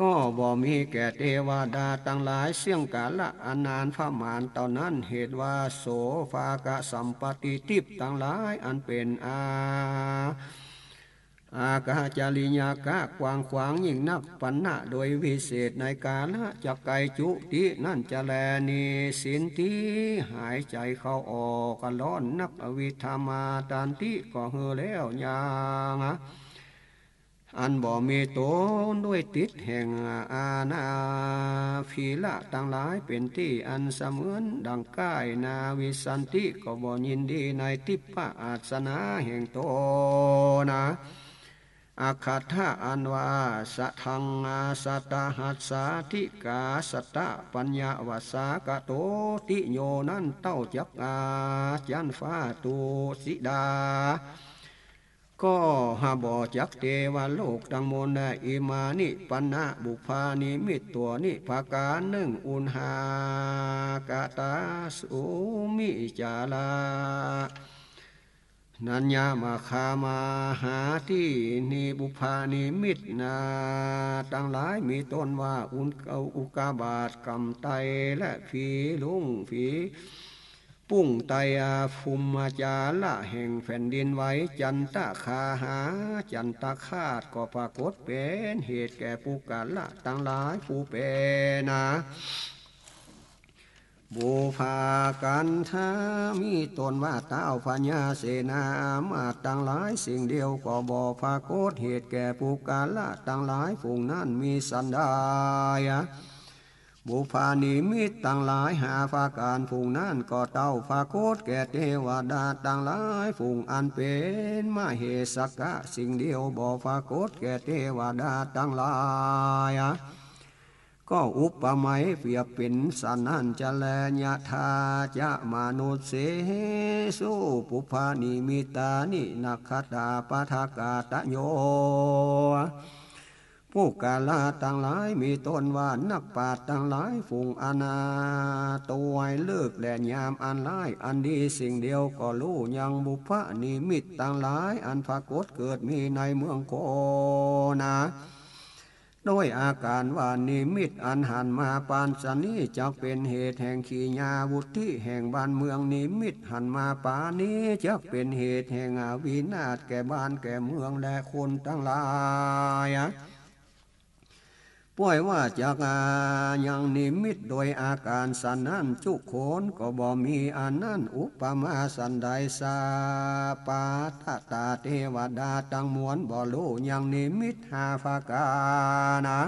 ก็บ่มีแก่เตวดาตังหลายเสี้ยงกาละอันนานผะมาณเต้านั้น เหตุว่าโสภากะสัมปติ ทิพย์ตังหลายอันเป๋นอา อากาจริยากะ กว้างขวางยิ่งนัก ปัณณะ โดยวิเศษในกาละจักไกจุตินั้นจะแล นิสสินทิ หายใจ๋เข้าออก ก็ร้อนนัก อวิทธามา ตันติ ก็เหือแล้วยัง อันบ่มีต๋นด้วยติดแห่งอาณา ภิระตังหลายเป๋นตี้อันเสมือนดั่งก้ายนา วิสสันติ ก็บ่ยินดีในทิพย์อาสนะแห่งต๋นนา อักขัตถะ อันว่า สะทัง อา สะตะหัสสา ทิกา สะตะปัญญาวัสสา กะโตติโย นั้นเต้าจักอาจันฟ้า ตุสิดา ก็หาบ่จักเตวโลกตังมวลแล อิมานิ ปัณณะ บุพพานิมิตตั๋วนิ ผะก๋านนึ่ง อุณหากะตา สุมิจาระ นัญญะ มะคา มหาทินิ บุพพานิมิตนา ตังหลายมีต้นว่า อุน อุกกาบาต ก๋ำไต และผีลุง ผี ปุ้งไต อา ภูมิจาระแห่งแผ่นดินไหว จันตะคาหา จันตะคาต ก็ปรากฏเป๋นเหตุแก่ปุคคละตังหลายผู้เป๋นนา บุพพากันธา มีต้นว่าต้าวพญาเสนาอามาตย์ตังหลายสิ่งเดียว ก็บ่ปรากฏเหตุแก่ปุคคละตังหลายฝูงนั้นมีสันใด บุพพานิมิตตังหลายห้าประก๋านฝูงนั้น ก็เต้าปรากฏแก่เตวดาตังหลายฝูงอันเป๋นมเหสกะสิ่งเดียว บ่ปรากฏแก่เตวดาตังหลาย ก็อุปไมยเปรียบเป๋นสันนั้นจะแล ยะถาจะมนุสเสสุ ปุพพานิมิตตานิ นักขัตตาปะทะกาตะโย ปุคคละตังหลายมีต้นว่านักปราชญ์ตังหลายฝูงอันนาตวยฤกษ์และยามอันร้ายอันดีสิ่งเดียว ก็ฮู้ยังบุพพนิมิตตังหลายอันปรากฏเกิดมีในเมืองโคนะ โดยอาก๋ารว่านิมิตอันหันมาปานฉะนี้จักเป๋นเหตุแห่งขีณาวุตติแห่งบ้านเมือง นิมิตหันมาปานนี้จักเป๋นเหตุแห่งอวินาศแก่บ้านแก่เมืองและคนตังหลาย ป้วยว่าจักยังนิมิตโดยอาก๋ารสันนั้นจุคน ก็บ่มีอันนั้นอุปมาสันใด สัพพะตาเตวดาตังมวลบ่ฮู้ยังนิมิตห้าประก๋านนะ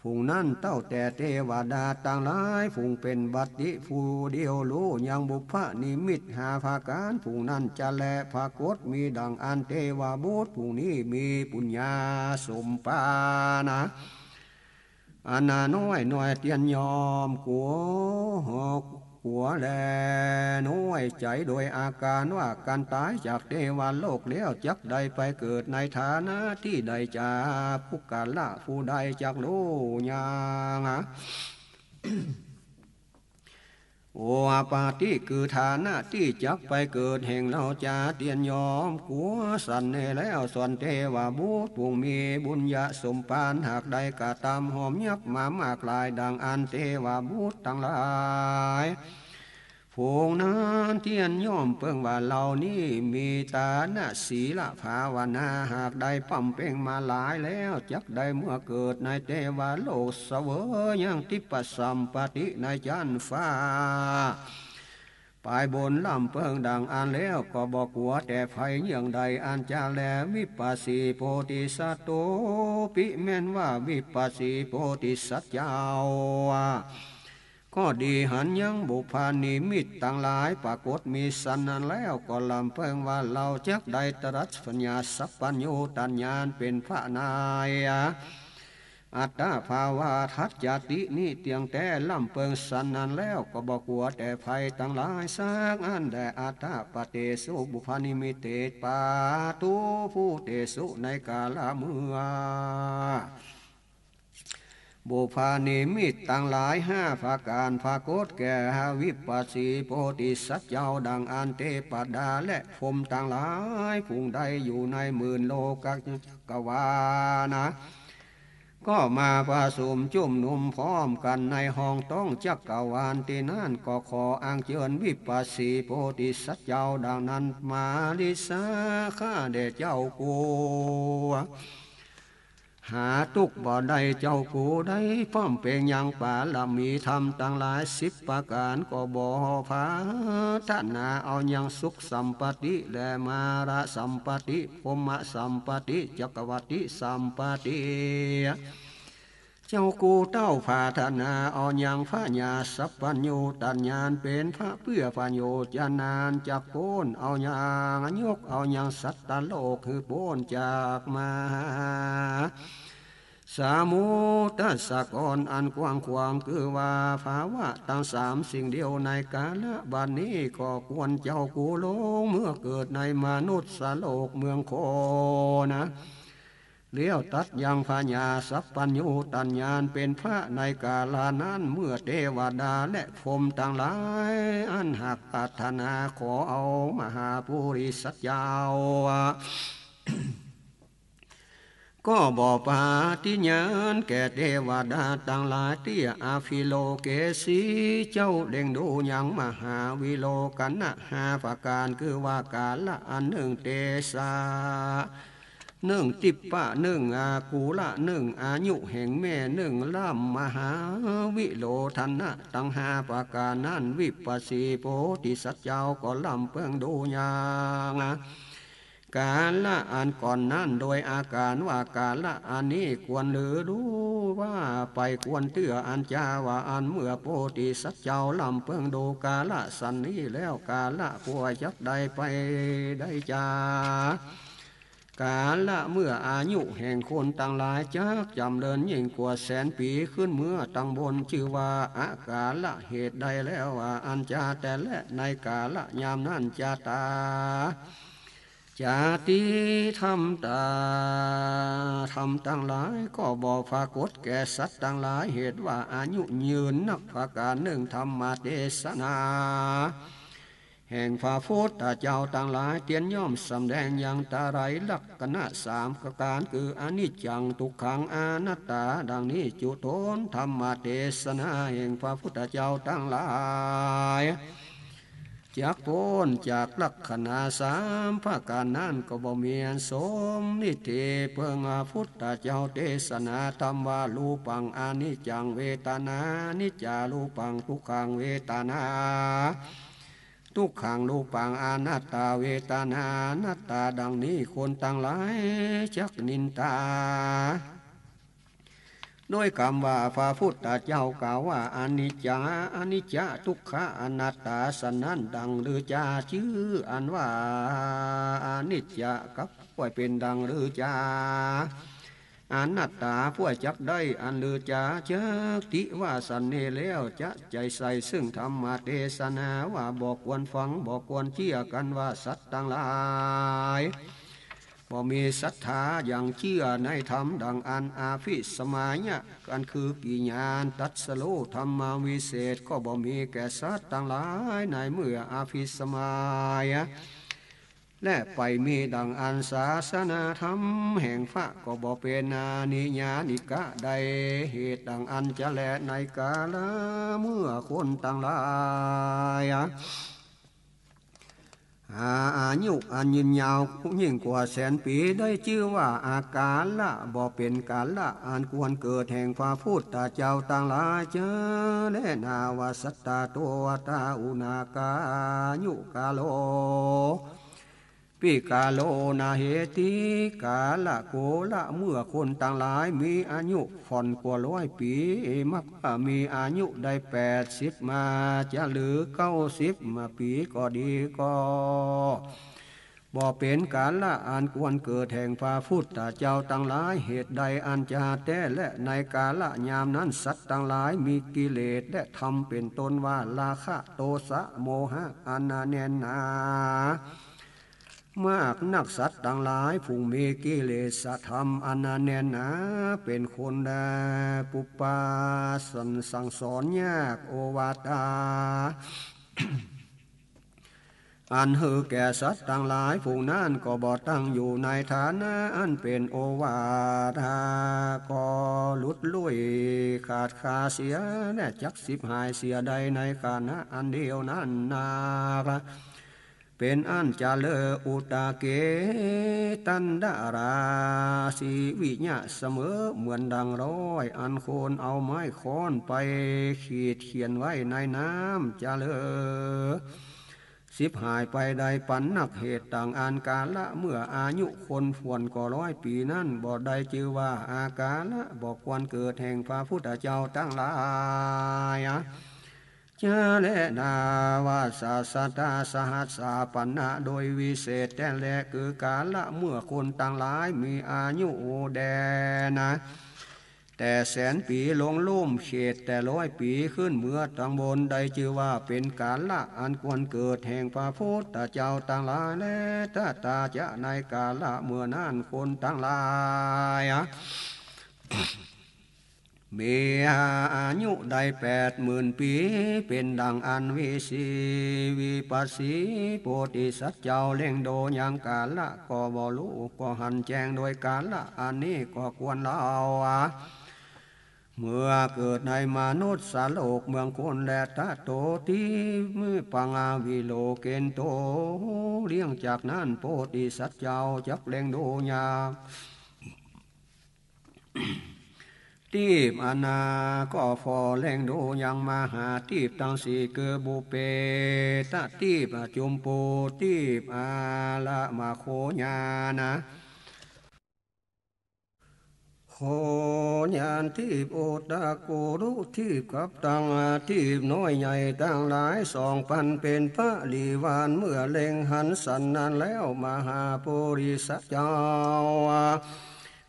ฝูงนั้นเต้าแต่เตวดาตังหลายฝูงเป๋นบัณฑิตผู้เดียวฮู้ยังบุพพนิมิตห้าประก๋าน ฝูงนั้นจะแลปรากฏมีดั่งอันเตวบุตรฝูงนี้มีปุญญาสมปานนะ อันนาน้อยหน่อยเตียนยอมกั๋ว กั๋วและน้อยใจ๋โดยอาก๋ารว่ากั๋นต๋ายจากเตวโลกแล้วจักได้ไปเกิดในฐานะตี้ใดจา ปุคคละผู้ใดจักฮู้ยัง โอปาติ คือฐานะตี้จักไปเกิดแห่งเฮาจาเตียนยอมกั๋วสันแน่แล้ว ส่วนเตวบุตรผู้มีบุญญาสมปานหากได้กระตำหอมยับมามากหลายดั่งอันเตวบุตรตังหลาย ฝูงนั้นเตียนยอมเปิงว่าเฮานี้มีตานะศีละภาวนาหากได้บำเพ็งมาหลายแล้ว จักได้เมื่อเกิดในเตวโลกเสวยยังทิพพสัมปติในจั๊นฟ้า ปายบนล้ำเปิงดั่งอั้นแล้ว ก็บ่กั๋วแต่ภัยเยื่องใดอันจะแล วิปัสสีโพธิสัตว์โตปิ แม่นว่าวิปัสสีโพธิสัตว์เจ้า ก็ดีหันยังบุพพานิมิตตังหลายปรากฏมีสันนั้นแล้ว ก็ล้ำเปิงว่าเฮาจักได้ตรัสปัญญาสัพพัญญูตญาณเป๋นพระนาย อัตตภาวาทัจจติ นี้เตี้ยงแต๊ล้ำเปิงสันนั้นแล้ว ก็บ่กั๋วแต่ภัยตังหลายสักอันแล อัตถปะเตสุ ปุพพนิมิตเต ปาตุภูเตสุ ในกาละเมื่อ ปุพพนิมิตตังหลายห้าประก๋านปรากฏแก่วิปัสสีโพธิสัตว์เจ้า ดังอั้นเตวดาและพรหมตังหลาย ผู้ใดอยู่ในหมื่นโลกจักรวาลนะ ก็มาประชุมจุมนุมพร้อมกั๋นในห้องต้องจักรวาลตี้นั้น ก็ขออัญเจิญวิปัสสีโพธิสัตว์เจ้าดังนั้น มาริสาข้าแด่เจ้ากู หาตุ๊กข์บ่ได้เจ้ากู ได้บำเพ็งยังปารมีธรรมตังหลายสิบประก๋าน ก็บ่ปรารถนาเอายังสุขสัมปติ และมหาสัมปติ พรหมสัมปติ จักรวัติสัมปติ เจ้ากูเต้าปรารถนาเอายังพญาสัพพัญญูตัญญาณ เป๋นพระเปื้อประโยชน์จะนาน จักป๊นเอายัง ยกเอายังสัตว์โลกหื้อป๊นจากมหา สมุทรสาครอันกว้างขวาง คือว่าภาวะตังสามสิ่งเดียว ในกาละบัดนี้ก็ควรเจ้ากูลงเมื่อเกิดในมนุษย์โลกเมืองคนนะ แล้วตรัสยังพญาสัพพัญญูตัญญาณเป๋นพระในกาละนั้น เมื่อเตวดาและพรหมตังหลายอันหากปรารถนาขอเอามหาปุริสเจ้า ก็บ่ปฏิญาณแก่เตวดาตังหลายเตี้ย อภิโลเกสี เจ้าเล็งดูยังมหาวิโลกขณะห้าประก๋าน คือว่ากาละอันนึ่ง เตสะนึ่ง ทิปปะนึ่ง อากูละนึ่ง อายุแห่งแม่นึ่ง ล้ำมหาวิโลกขณะตังห้าประก๋านนั้น วิปัสสีโพธิสัตว์เจ้าก็ล้ำเปิงดูยัง กาละอันก่อนนั้น โดยอาก๋านว่ากาละอันนี้ควรหรือ ดูว่าไปควรเตื้อ อันจาว่าอั้น เมื่อโพธิสัตว์เจ้าล้ำเปิงดูกาละสันนี้แล้ว กาละผู้จักได้ไปได้จา กาละเมื่ออายุแห่งคนตังหลายจักจ๋ำเริญยิ่งกว่าแสนปี๋ขึ้นเมื่อตังบน จื้อว่าอากาละ เหตุใดแล้วว่าอันจาแต่แลในกาละยามนั้น จาตา จาติธรรมตา ธรรมตังหลายก็บ่ปรากฏแก่สัตว์ตังหลาย เหตุว่าอายุยืนนักประก๋านนึ่ง ธรรมเตสนาแห่งพระพุทธเจ้าตังหลายเตียนย่อมสำแดงยังไตรลักษณะสามประก๋าน คืออนิจจัง ทุกขัง อนัตตา ดังนี้จุตน ธรรมเตสนาแห่งพระพุทธเจ้าตังหลาย จักป๊นจากลักษณะสามประก๋านนั้นก็บ่มีอันสมนิฏฐิเปิง พระพุทธเจ้าเตสนาธรรมว่า รูปังอนิจจัง เวทนานิจจารูปัง ทุกขังเวทนา ทุกขังรูปัง อนัตตาเวทนานัตตา ดังนี้คนตังหลายจักนินทา โดยกำว่าพระพุทธเจ้ากล่าวว่าอนิจจา อนิจจะ ทุกขะ อนัตตา สันนั้นดังลือจา จื้ออันว่าอนิจจะกับป้วยเป๋นดังลือจา อนัตตาป้วยจักได้อันลือจา จักติว่าสันนี้แล้ว จะใจ๋ใส่ซึ่งธรรมเตสนาว่าบ่ควรฟัง บ่ควรเจื้อกั๋น ว่าสัตว์ตังหลาย บ่มีศรัทธายังเจื้อในธรรมดังอั้น อภิสมัยะ อันคือกิญญาณตรัสฮู้ธรรมวิเศษก็บ่มีแก่สัตว์ตังหลาย ในเมื่ออภิสมัย และไปมีดังอั้น ศาสนาธรรมแห่งพระก็บ่เป๋นอานิยานิกะได้ เหตุดังอั้นจะแลในกาละเมื่อคนตังหลาย อา อายุอันยืนยาวยิ่งกว่าแสนปี๋ ได้จื้อว่าอากาละ บ่เป๋นกาละอันควรเกิดแห่งพระพุทธเจ้าตังหลาย จะแลนาว่าสัตตาโตอัตตาอุณากายุกาโล ปิกาโลนาเหติ กาละโกละ เมื่อคนตังหลายมีอายุผ่อนกว่าร้อยปี๋ มักว่ามีอายุได้แปดสิบมา จะหรือเก้าสิบมาปี๋ก็ดีก็ บ่เป๋นกาละอันควรเกิดแห่งพระพุทธเจ้าตังหลาย เหตุใดอันจะแต๊แล ในกาละยามนั้นสัตว์ตังหลายมีกิเลสและธรรมเป๋นต้นว่าราคะ โทสะ โมหะ อันแน่นหนา มากนักสัตว์ตังหลายผู้มีกิเลสธรรมอันแน่นหนา เป๋นคนแลปุปปาสันสั่งสอนยาก โอวาทา อันหื้อแก่สัตว์ตังหลายผู้นั้นก็บ่ตั้งอยู่ในฐานะอันเป๋นโอวาทา ก็หลุดลุ่ยขาดคาเสีย และจักฉิบหายเสียได้ในขณะอันเดียวนั้นนา เป๋นอันจะเลอะ อุตตะเก ตันดารา สีวิยะ เสมอเหมือนดังรอยอันคนเอาไม้ค้อนไปขีดเขียนไว้ในน้ำ จะเลอะ ฉิบหายไปได้ปานนัก เหตุต่างอั้นกาละเมื่ออายุคนถ้วนก็ร้อยปี๋นั้น บ่ได้จื้อว่าอากาละ บ่ควรเกิดแห่งพระพุทธเจ้าตังหลาย จะแลนา วาสาสตาสหัสสาปันนะ โดยวิเศษแต๊แล คือกาละเมื่อคนตังหลายมีอายุแด่นา แต่แสนปี๋ลงลุ่ม เขตแต่ร้อยปี๋ขึ้นเมือตังบน ได้จื้อว่าเป๋นกาละอันควรเกิดแห่งพระพุทธเจ้าตังหลายแล ตถาจะในกาละเมื่อนั้นคนตังหลาย มีอายุได้แปดหมื่นปี๋ เป๋นดังอั้น วิสีวิปัสสีโพธิสัตว์เจ้าเล็งดูยังกาละก็บ่ฮู้ ก็หันแจ้งโดยกาละอันนี้ก็ควรเล่า เมื่อเกิดในมนุษย์สโลกเมืองคนแล ตะโต ทิพย์ ปัง อวิโลเกนโต เลี้ยงจากนั้นโพธิสัตว์เจ้าจักเล็งดูยัง ทิพย์อันนาก็ฝ่อเล็งดูยังมหาทิพย์ตังสี่ คือบุพเพททิพย์ จุมพูทิพย์ อาละมะโคญานะ โคญาทิพย์ โอตะกุรุทิพย์ กับตังทิพย์น้อยใหญ่ตังหลายสองปันเป๋นปริวาร เมื่อเล็งหันสันนั้นแล้ว มหาปุริสเจ้า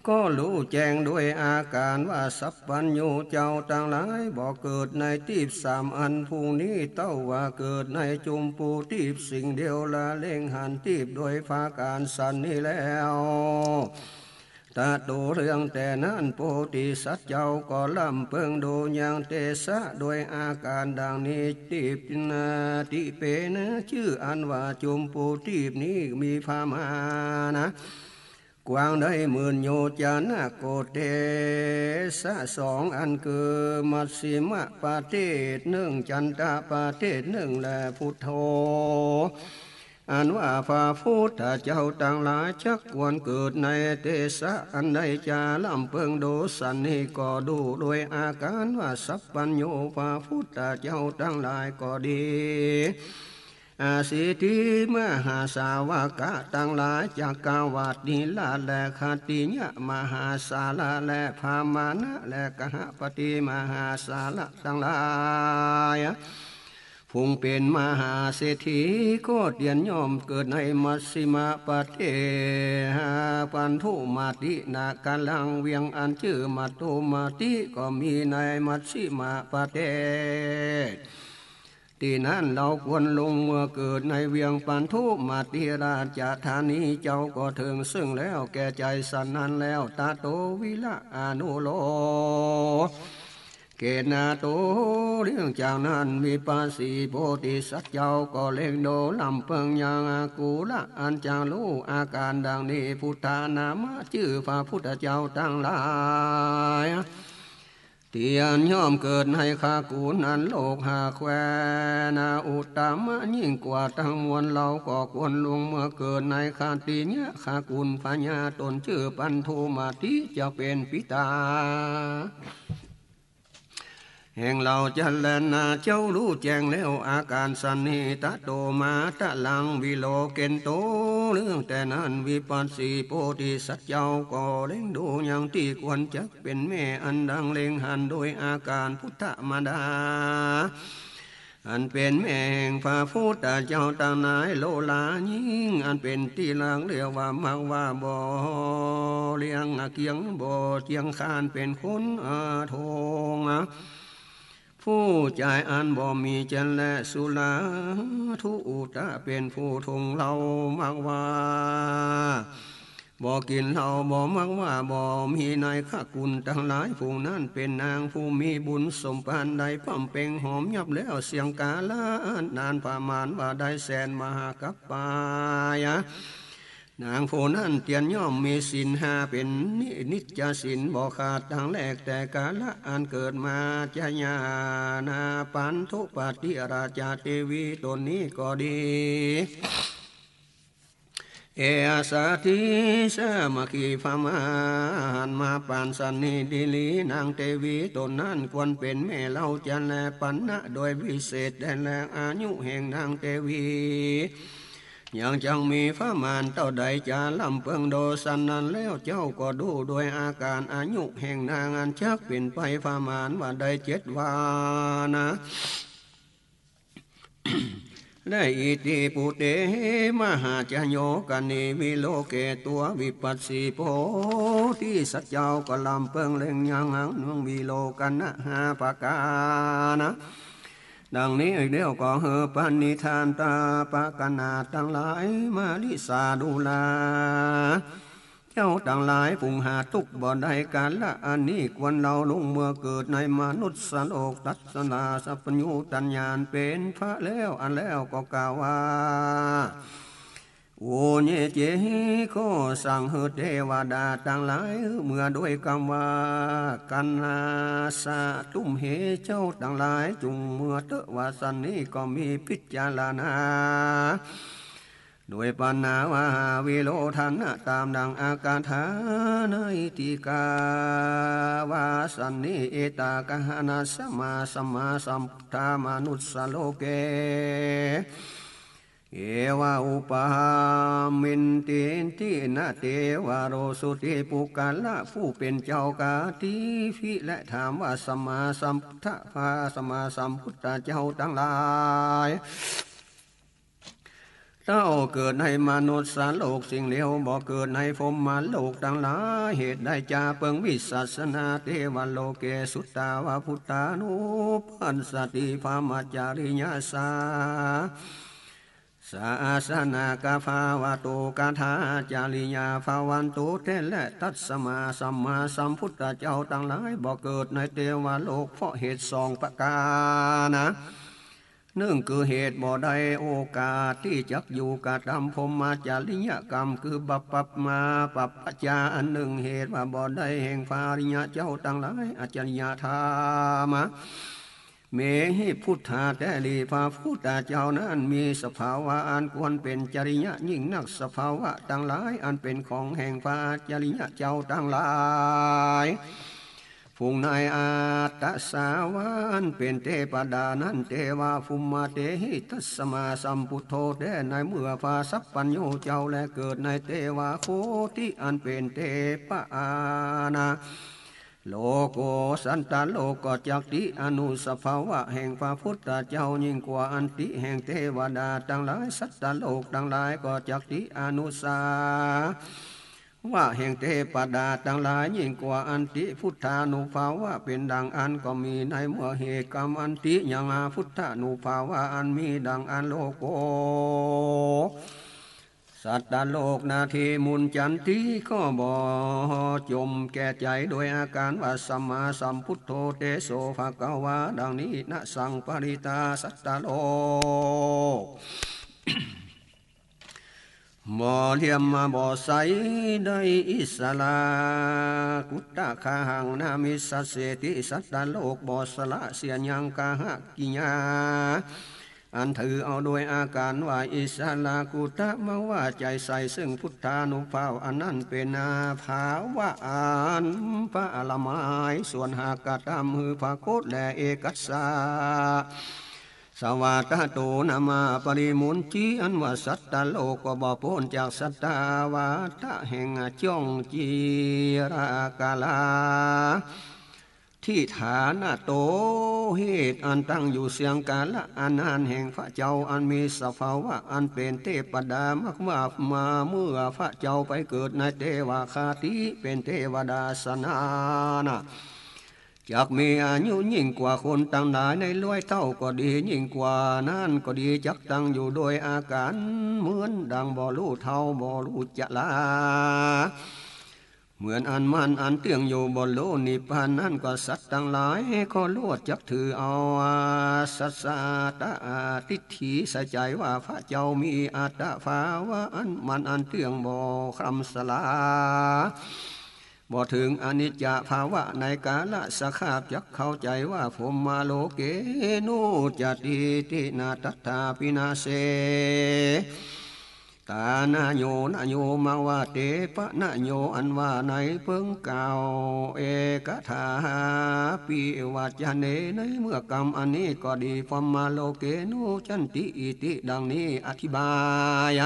ก็ฮู้แจ้งโดยอาก๋านว่า สัพพัญญูเจ้าตังหลาย บ่เกิดในทิพย์สามอันผู้นี้ เต้าว่าเกิดในจุมพูทิพย์สิ่งเดียว ละเล็งหันทิพย์โดยผาก๋านสันนี้แล้ว ตะโต เรื่องแต่นั้นโพธิสัตว์เจ้าก็ลำเปิงดูยังเตสะโดยอาก๋านดังนี้ ทิพย์นาติเปนะ จื้ออันว่าจุมพูทิพย์นี้มีผามานะ กว้างได้หมื่นโยจนะ โกเตสะสองอันคือมัชฌิมะปะเทศนึ่ง จันตะปะเทศนึ่ง และพุทโธ อันว่าพระพุทธเจ้าตังหลายจักควรเกิดในเตสะอันใด จะลำเปิงดูสันนี้ก็ดูโดยอาก๋านว่าสัพพัญญูพระพุทธเจ้าตังหลายก็ดี อสิทธิมหาสาวกะตังหลาย จักกวัตติราชและขัตติยะมหาสาละและพราหมณะและกหปติมหาสาละตังหลาย ผู้เป๋นมหาเศรษฐีก็เตียนย่อมเกิดในมัชฌิมะปะเทศ ปันธุมาตินาคารัง เวียงอันจื้อมัทธุมาติก็มีในมัชฌิมะปะเทศ ตี้นั้นเฮาควรลงเมื่อเกิดในเวียงปันธุมาติราชธานี เจ้าก็เถิงซึ่งแล้วแก่ใจ๋สันนั้นแล้ว ตะโต วิระ อนุโล เกนาโต เรื่องจากนั้นวิปัสสีโพธิสัตว์เจ้าก็เล็งดูลำเปิงยังอากูละอันจักฮู้อาก๋านดังนี้ พุทธานามะจื้อพระพุทธเจ้าตังหลาย เตียนย่อมเกิดในคากุณอันโลกหาแควนอุตตมะยิ่งกว่าตังมวล เฮาก็ควรลงเมื่อเกิดในขัตติยะคากุณพญาต๋นจื้อปันธุมาติจักเป๋นปิตา แห่งเฮาจะแลนา เจ้าฮู้แจ้งแล้วอาก๋านสันนี้ ตะโต มาตะลัง วิโลเกนโต เรื่องแต่นั้นวิปัสสีโพธิสัตว์เจ้าก็เล็งดูยังตี้ควรจักเป๋นแม่อันดังเล็งหันโดยอาก๋านพุทธมารดา อันเป๋นแม่แห่งพระพุทธเจ้าตังหลาย โลลายิ่ง อันเป๋นตี้ฮักเรียกว่ามักว่าบ่เลี้ยงเกียง บ่เจียงคาน เป๋นคนอาทง ผู้จายอันบ่มีเจนแล สุรา ทุอุตะ เป๋นผู้ทงเหล้า มักว่า บ่กิ๋นเหล้า บ่มักว่า บ่มีในขกุลตังหลาย ผู้นั้นเป๋นนางผู้มีบุญสมปาน ได้ปำเป็งหอมยับแล้ว เสี้ยงกาละอันนานประมาณว่าได้แสนมหากัปปายะ นางผู้นั้นเตียนย่อมมีศีลห้าเป๋นนิ นิจศีลบ่ขาดตังแลก แต่กาละอันเกิดมา จายานาปันธุปาติ ราชาเตวีต๋นนี้ก็ดี เอสาทิสามัคคีพม่าหันมาปานสันนิดีหลี นางเตวีต๋นนั้นควรเป๋นแม่เฮาจันแล ปัณณะโดยวิเศษแด่แล อายุแห่งนางเตวี ยังจักมีประมาณเต้าใดจาลำเปิง โดยสันนั้นแล้วเจ้าก็ดูโดยอาก๋านอายุแห่งนางอันจักเป๋นไปประมาณว่าได้เจ็ดวานะ และอิติปุเต มหาชโยคเน วิโลเก ตั๋ววิปัสสีโพธิสัตว์เจ้าก็ลำเปิงเล็งยังหังนวงวิโลกนะห้าประก๋านะ ดังนี้อีกแล้วก็หื้อปณิธานตาประก๋านาตังหลายมาริสาดูรา เจ้าตังหลายผู้หาตุ๊กข์บ่ได้ กาละอันนี้ควรเฮาลุงเมื่อเกิดในมนุสสโลก ตัสสะสัพพัญญูตัญญาเป๋นพระแล้ว อันแล้วก็กล่าวว่า อุเยเจ ขอสั่งหื้อเตวดาตังหลายเมื่อโดยกำว่า กัณหาสะ ตุ้มเห เจ้าตังหลายจุ่งเมื่อเต๊อะ ว่าสันนี้ก็มีพิจารณา โดยปัญหาว่า วิโรธนะ ต๋ามดังอักขะถาในติกาว่าสันนี้ เอตากะหะนะสะมา สัมมาสัมพุทธามนุสสโลเก เอวะอุปามินตินตินะ เตวะโรสุติ ปุคคละผู้เป๋นเจ้ากาติภิ และถามว่า สัมมาสัมพุทธะ พระสัมมาสัมพุทธเจ้าตังหลาย เต้าเกิดในมนุสสโลกสิ่งเดียว บ่เกิดในพรหมโลกตังหลาย เหตุใดจาเปิงวิสัชนา เตวะโลเก สุตตาวาพุทธานุปัสสติ พรหมจริยาสา สาสนากะภาวัตโต กะถาจริยาภาวันโต แต๊แล ตัสมา สัมมาสัมพุทธเจ้าตังหลาย บ่เกิดในเตวะโลก เพราะเหตุสองประก๋านะ นึ่งคือเหตุบ่ได้โอกาสตี้จักอยู่กระตำพรหมจริยกรรม คือบัพพะมาปัพพะจา อันนึ่งเหตุว่าบ่ได้แห่งพระอริยะเจ้าตังหลาย อจริยธรรมะ เมหิพุทธา แต๊หลีพระพุทธเจ้านั้นมีสภาวะอันควรเป๋นจริยะยิ่งนัก สภาวะตังหลายอันเป๋นของแห่งพระอจริยะเจ้าตังหลาย ผู้ในอัตตสาวาอันเป๋นเตปดานั้น เตวะภุมมะเตหิ ตัสมาสัมพุทโธ แต๊ในเมื่อพระสัพพัญญูเจ้าแลเกิดในเตวะโคติอันเป๋นเตปะอานะโลโก สัตตโลกก็จักติอนุสภาวะแห่งพระพุทธเจ้ายิ่งกว่าอันติแห่งเตวดาตังหลาย สัตตโลกตังหลายก็จักติอนุสา วะแห่งเตปดาตังหลายยิ่งกว่าอันติพุทธานุภาวะเป๋นดังอั้นก็มี ในเมื่อเหตุกรรมอันติยังอาพุทธานุภาวะอันมีดังอั้น โลโก สัตตโลกนาทีมุญจันติก็บ่จมแก่ใจ๋โดยอาก๋านว่า สัมมาสัมพุทโธ เตโสภะคะวา ดังนี้นะ สังปริตาสัตตโลก บ่เหลื่อมมาบ่ใสได้ อิสสารากุตตะคาหัง นามิสสะเสติ สัตตโลกบ่สละเสียยังคหกิริยาอันถือเอาโดยอาก๋านว่า อิสสารากุตตะ มาว่าใจ๋ใส่ซึ่งพุทธานุภาวะอันนั้นเป๋นอาภาวะอันผะละไม ส่วนหากกระตำหื้อผะโคตแล เอกัสสะ สวาทะโต นามาปริมุญจิ อันว่าสัตตโลกก็บ่ป๊นจากสัตตวาทะแห่งจ้องจิรากาลา ทิฏฐานะโต เหตุอันตั้งอยู่เสี้ยงกาละอันนั้นแห่งพระเจ้าอันมีสภาวะอันเป๋นเตปดา มักว่ามาเมื่อพระเจ้าไปเกิดในเตวคติเป๋นเตวดาสนานะ จักมีอายุยิ่งกว่าคนตังหลายในร้อยเต้าก็ดี ยิ่งกว่านั้นก็ดี จักตั้งอยู่โดยอาก๋านเหมือนดังบ่ฮู้เฒ่าบ่ฮู้จรา เหมือนอันมั่นอันเตี้ยงอยู่บนโลกนิพพานนั้น ก็สัตว์ตังหลายก็โลดจักถือเอาสัสสะตะทิฏฐิใส่ใจ๋ว่าพระเจ้ามีอัตตภาวะอันมั่นอันเตี้ยงบ่คลำสลา บ่เถิงอนิจจภาวะในกาละสคาพ จักเข้าใจ๋ว่า พรหมโลเก โน จาติ ติ นะ ตัฏฐา ปิ นะ เส ตา นะ โย นะ โย มักว่า เต ปะ นะ โย อันว่าในเปิงกล่าว เอกถา ปิ วัจจเน ในเมื่อกำอันนี้ก็ดี พรหมโลเก โน จันติ อิติ ดังนี้อธิบาย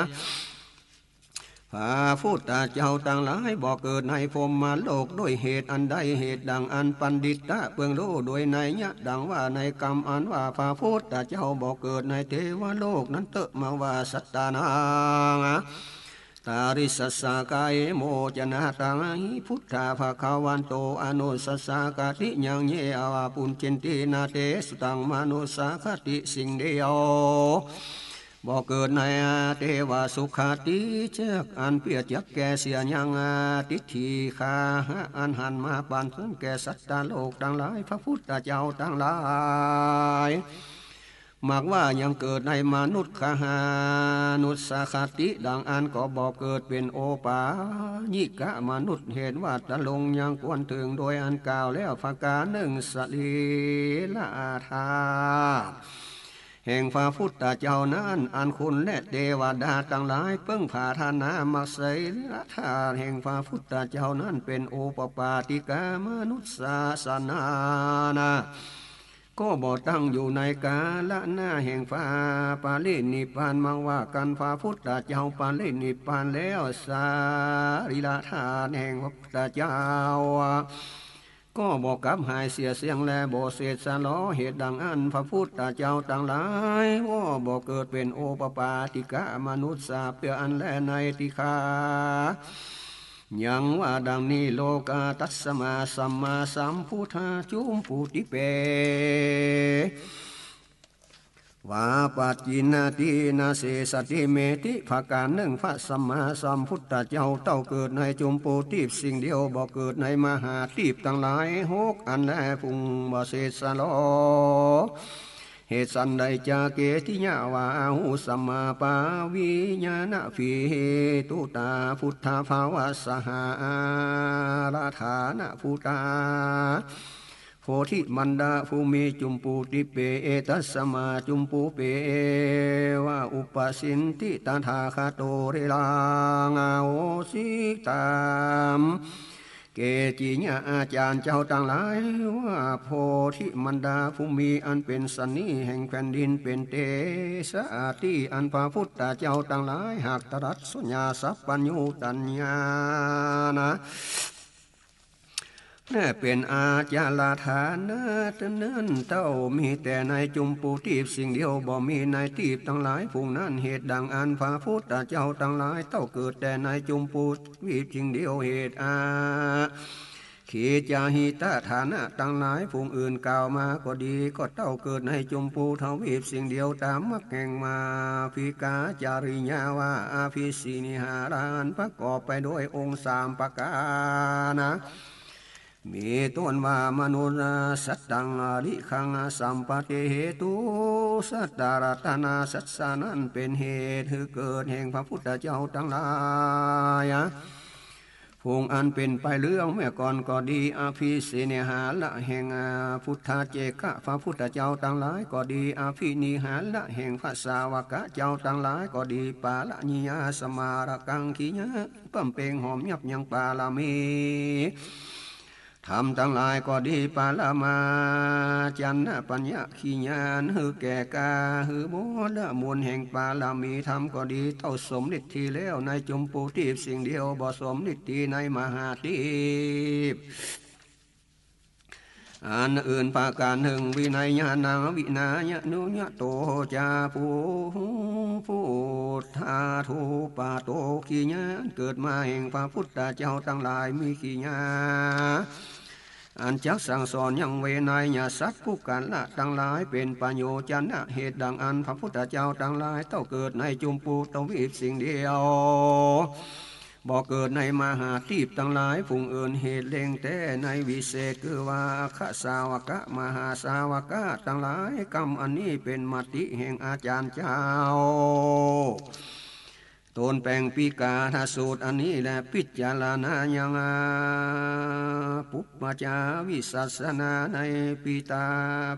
พระพุทธเจ้าตังหลายบ่เกิดในพรหมโลกด้วยเหตุอันใด เหตุดังอันปัณฑิตะเปิงฮู้โดยนัยยะดังว่าในกำอันว่าพระพุทธเจ้าบ่เกิดในเทวโลกนั้นเต๊อะ มักว่า สัตตานัง ตาริสัสสะ กาเย โม จะนะ ตัง หิ พุทธา ภะคะวันโต อนุสัสสะ กะติยัง เย อวา ปุญเชนติ นา เต สุตัง มนุสสา คติ สิ่งเดียว บ่เกิดในเตวสุคติ จักอันเปียจักแก่เสียยัง ทิฏฐิคาหะอันหันมาปานเพื่อนแก่สัตตโลกตังหลาย พระพุทธเจ้าตังหลาย มักว่ายังเกิดในมนุษย์คหานุสสาคติ ดังอั้นก็บ่เกิดเป๋นโอปาญิกะมนุษย์ เหตุว่าตรงยังควรเถิงโดยอันกล่าวแล้วประก๋านนึ่ง สรีระธาตุ แห่งพระพุทธเจ้านั้น อันคนและเตวดาตังหลายเปิงผาฐานะ มักสรีระธาตุแห่งพระพุทธเจ้านั้นเป๋นโอปปาติกามนุสสาสนานะ ก็บ่ตั้งอยู่ในกาละนาแห่งพระปรินิพพาน มักว่ากั๋นพระพุทธเจ้าปรินิพพานแล้ว สรีระธาตุแห่งพระพุทธเจ้า ก็บ่กลับหายเสียเสี้ยงแล บ่เสร็จสะหลอ เหตุดังอั้นพระพุทธเจ้าตังหลาย ก็บ่เกิดเป๋นโอปปาติกะมนุสสาเปื้ออันแลในติขา ยังว่าดังนี้ โลกาตัสมาสัมมาสัมพุทธาจุมปูติเป วาปัจจินาทินาเสสติเมติ ประก๋านนึ่ง พระสัมมาสัมพุทธเจ้าเต้าเกิดในจุมปูตีปสิ่งเดียว บ่เกิดในมหาตีปตังหลายหกอันแล พุงบ่เสร็จสะหลอ เหตุสันใด จาเกติยะวาอาหุ สัมมาปาวิญญาณะ พีตุตา พุทธาภาวะสหาอาราธานะพุทธา โพธิมันดาภูมิจุมปูติเป เอตัสมาจุมปูเป เอวะอุปสินติตถาคโต เรลังอโหสิตัม เกจิยะ อาจ๋ารย์เจ้าตังหลาย ว่าโพธิมันดาภูมิอันเป๋นสันนี้แห่งแผ่นดิน เป๋นเตสะตี้อันพระพุทธเจ้าตังหลายหากตรัสสัญญาสัพพัญญูตัญญานะ แน่เป๋นอาจาราธานะนั้นเต้า มีแต่ในจุมปูตีปสิ่งเดียว บ่มีในตีปตังหลายพุงนั้น เหตุดังอั้นพระพุทธเจ้าตังหลายเต้าเกิดแต่ในจุมปูตีปสิ่งเดียว เหตุอา ขีจาหิตฐานะตังหลายพุงอื่นกล่าวมาก็ดี ก็เต้าเกิดในจุมปูทวีปสิ่งเดียว ต๋ามมรรคแห่งมา ภิกขาจริยาว่า อภิสินิหาราอันประกอบไปด้วยองค์สามประก๋านนะ มีต้นว่า มนุสสัตตัง อริขัง สัมปะเตเหตุ สัตตรัตนาสัสสะนั้นเป๋นเหตุหื้อเกิดแห่งพระพุทธเจ้าตังหลาย พุงอันเป๋นไปเรื่องเมื่อก่อนก็ดี อภิสินิหาระแห่งพุทธาเจกะพระพุทธเจ้าตังหลายก็ดี อภินิหาระแห่งพระสาวกะเจ้าตังหลายก็ดี ปาระญิยาสมาระกังขียะ บำเพ็งหอมยับยังปารมี ธรรมตังหลายก็ดี ปรมาจันนะปัญญะขียานหื้อแก่กล้า หื้อบริบูรณ์แห่งปารมีธรรมก็ดี เต้าสมฤทธิแล้วในจุมปูตีปสิ่งเดียว บ่สมฤทธิในมหาตีป อันอื่นประก๋านนึ่ง วินัยญาณัง วินายานุญาโต จา ปุ ปุทธาทูปาโต กิริยาเกิดมาแห่งพระพุทธเจ้าตังหลาย มีกิริยาอันจักสั่งสอนยังวินัยสัตว์ปุคคละตังหลาย เป๋นประโยชนะ เหตุดังอั้นพระพุทธเจ้าตังหลาย เต้าเกิดในจุมพูทวีปสิ่งเดียว บ่เกิดในมหาทวีปตังหลายฝูงอื่น เหตุเล็งแต๊ในวิเศษ คือว่าอัคคสาวกะ มหาสาวกะตังหลาย กำอันนี้เป๋นมติแห่งอาจ๋ารย์เจ้า ต๋นแป๋งปิกาทสูตรอันนี้แล ปิจารณายังปุพพจาวิสัสสนา ในปิตา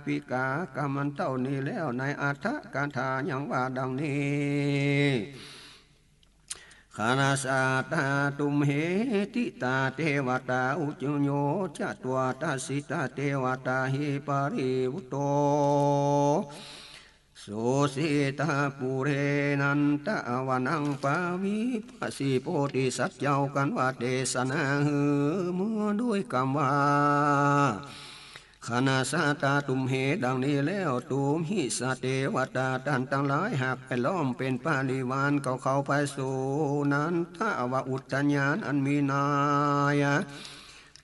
ปิกากำอันเต้านี้แล้ว ในอัฏฐกถายังว่าดังนี้ ขณะสาตาตุมเหติตาเตวตา อุจุโยจะตวาตาสิตาเตวตาหิปริวุตโต สุสิตาปุเรนันตะวนัง ปาวิปัสสิโพธิสัตว์เจ้า กันว่าเตสนาหื้อเมือโดยกำว่า ขณะสาตาตุมเห ดังนี้แล้ว ตุมหิสาเตวตา ต้านตังหลายหากไปล้อมเป๋นปริวาร ก็เข้าไปสู่นันทวอุทยานอันมีใน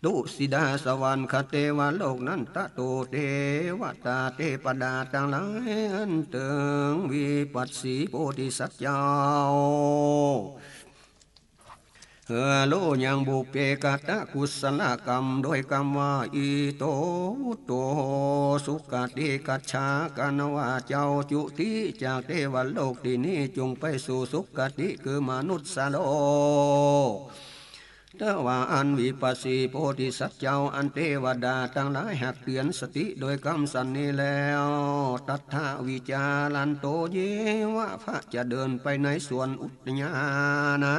ตุสิดาสวรรคเตวโลกนั้น ตะโตเตวตาเตปดาตังหลาย อันเติงวิปัสสิโพธิสัตว์เจ้า หื้อฮู้ยังบุพเพกตะกุศลกรรม โดยกำว่า อิโตวุตโต สุคติกัจฉา กันว่าเจ้าจุติจากเตวโลกตี้นี้ จุ่งไปสู่สุคติ คือมนุสสโลก ตะวาอันวิปัสสิโพธิสัตว์เจ้า อันเตวดาตังหลายหากเตื๋อนสติโดยกำสันนี้แล้ว ตัฏฐวิจารันโต เยวะ พระจะเดินไปในสวนอุทยานะ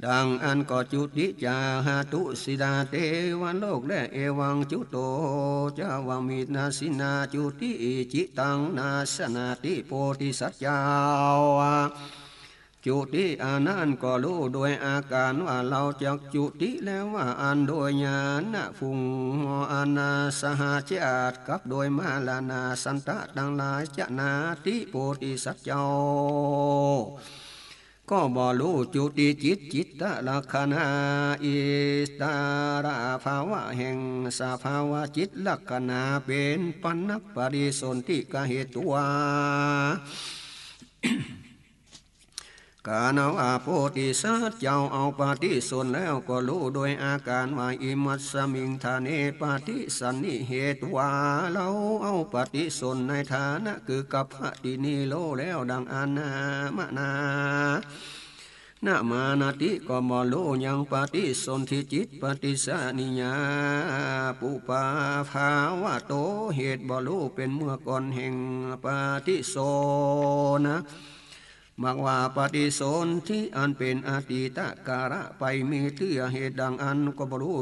ดังอั้นก็จุติจากตุสิดาเตวโลกแล เอวังจุโต จาวมินาสินา จุติจิตังนาสนาติ โพธิสัตว์เจ้า จุติอันนั้นก็ฮู้โดยอาก๋านว่า เฮาจักจุติแล้วว่าอั้น โดยญาณะfungoอนาสหะ จักกับโดยมรณาสันตะตังหลาย จะนาติ โพธิสัตว์เจ้า ก็บ่ฮู้จุติจิต จิตตลักขณา อิสระภาวะแห่งสภาวะจิตลักขณา เป๋นปัณณปฏิสนธิกะเหตุวา ก๋านว่าโพธิสัตว์เจ้าเอาปฏิสนธิแล้ว ก็ฮู้โดยอาก๋านว่า อิมัสสมิงฐาเนปฏิสันนิเหตุวา เฮาเอาปฏิสนธิในฐานะคือกัปปะตี้นี้ฮู้แล้วดังอั้นนะ มะนา นะมานาติ ก็บ่ฮู้ยังปฏิสนธิจิต ปฏิสนธิญาณ ปุปปาภาวะโต เหตุบ่ฮู้เป๋นเมื่อก่อนแห่งปฏิสนธินะ มักว่าปฏิสนธิอันเป๋นอตีตกาละไปมีเตื้อ เหตุดังอั้นก็บ่ฮู้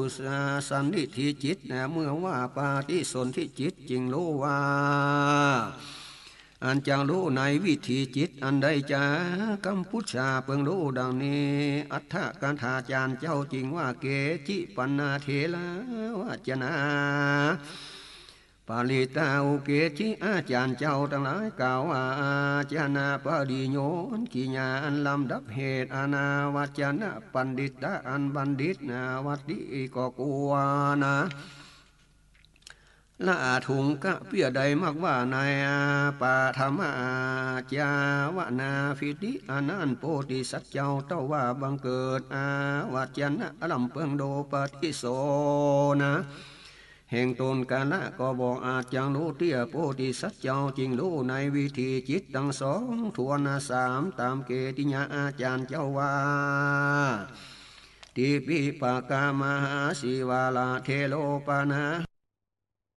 สนิทธิจิตนะ เมื่อว่าปฏิสนธิจิต จึงฮู้ว่า อันจักฮู้ในวิถีจิตอันใดจา กัมปุชฌา เปิงฮู้ดังนี้ อัฏฐกถา อาจ๋ารย์เจ้าจึงว่า เกจิปัณณาเถราวัจจนา ปริตตา อุเกจิ อาจ๋ารย์เจ้าตังหลายกล่าวว่า อาจนะปริโย กิริยาอันลำดับเหตุ อนาวัจจนะปัณฑิตะ อันบัณฑิตนาวัตติก็ควรนะ ละอาถุงกะเปี้ยใด มักว่าในปฐมะ อาจาวนาภิติ อันนั้นโพธิสัตว์เจ้าเต้าว่าบังเกิด อาวัจจนะ ลำเปิงโดปฏิสนธินะ แห่งตนกาละก็บ่อาจจักฮู้เตื้อ โพธิสัตว์เจ้าจึงฮู้ในวิถีจิตตังสองถ้วนนะ สามต๋ามเกติยาอาจ๋ารย์เจ้าว่า ติปิปะกะมหาสีวาละเถโรปะนา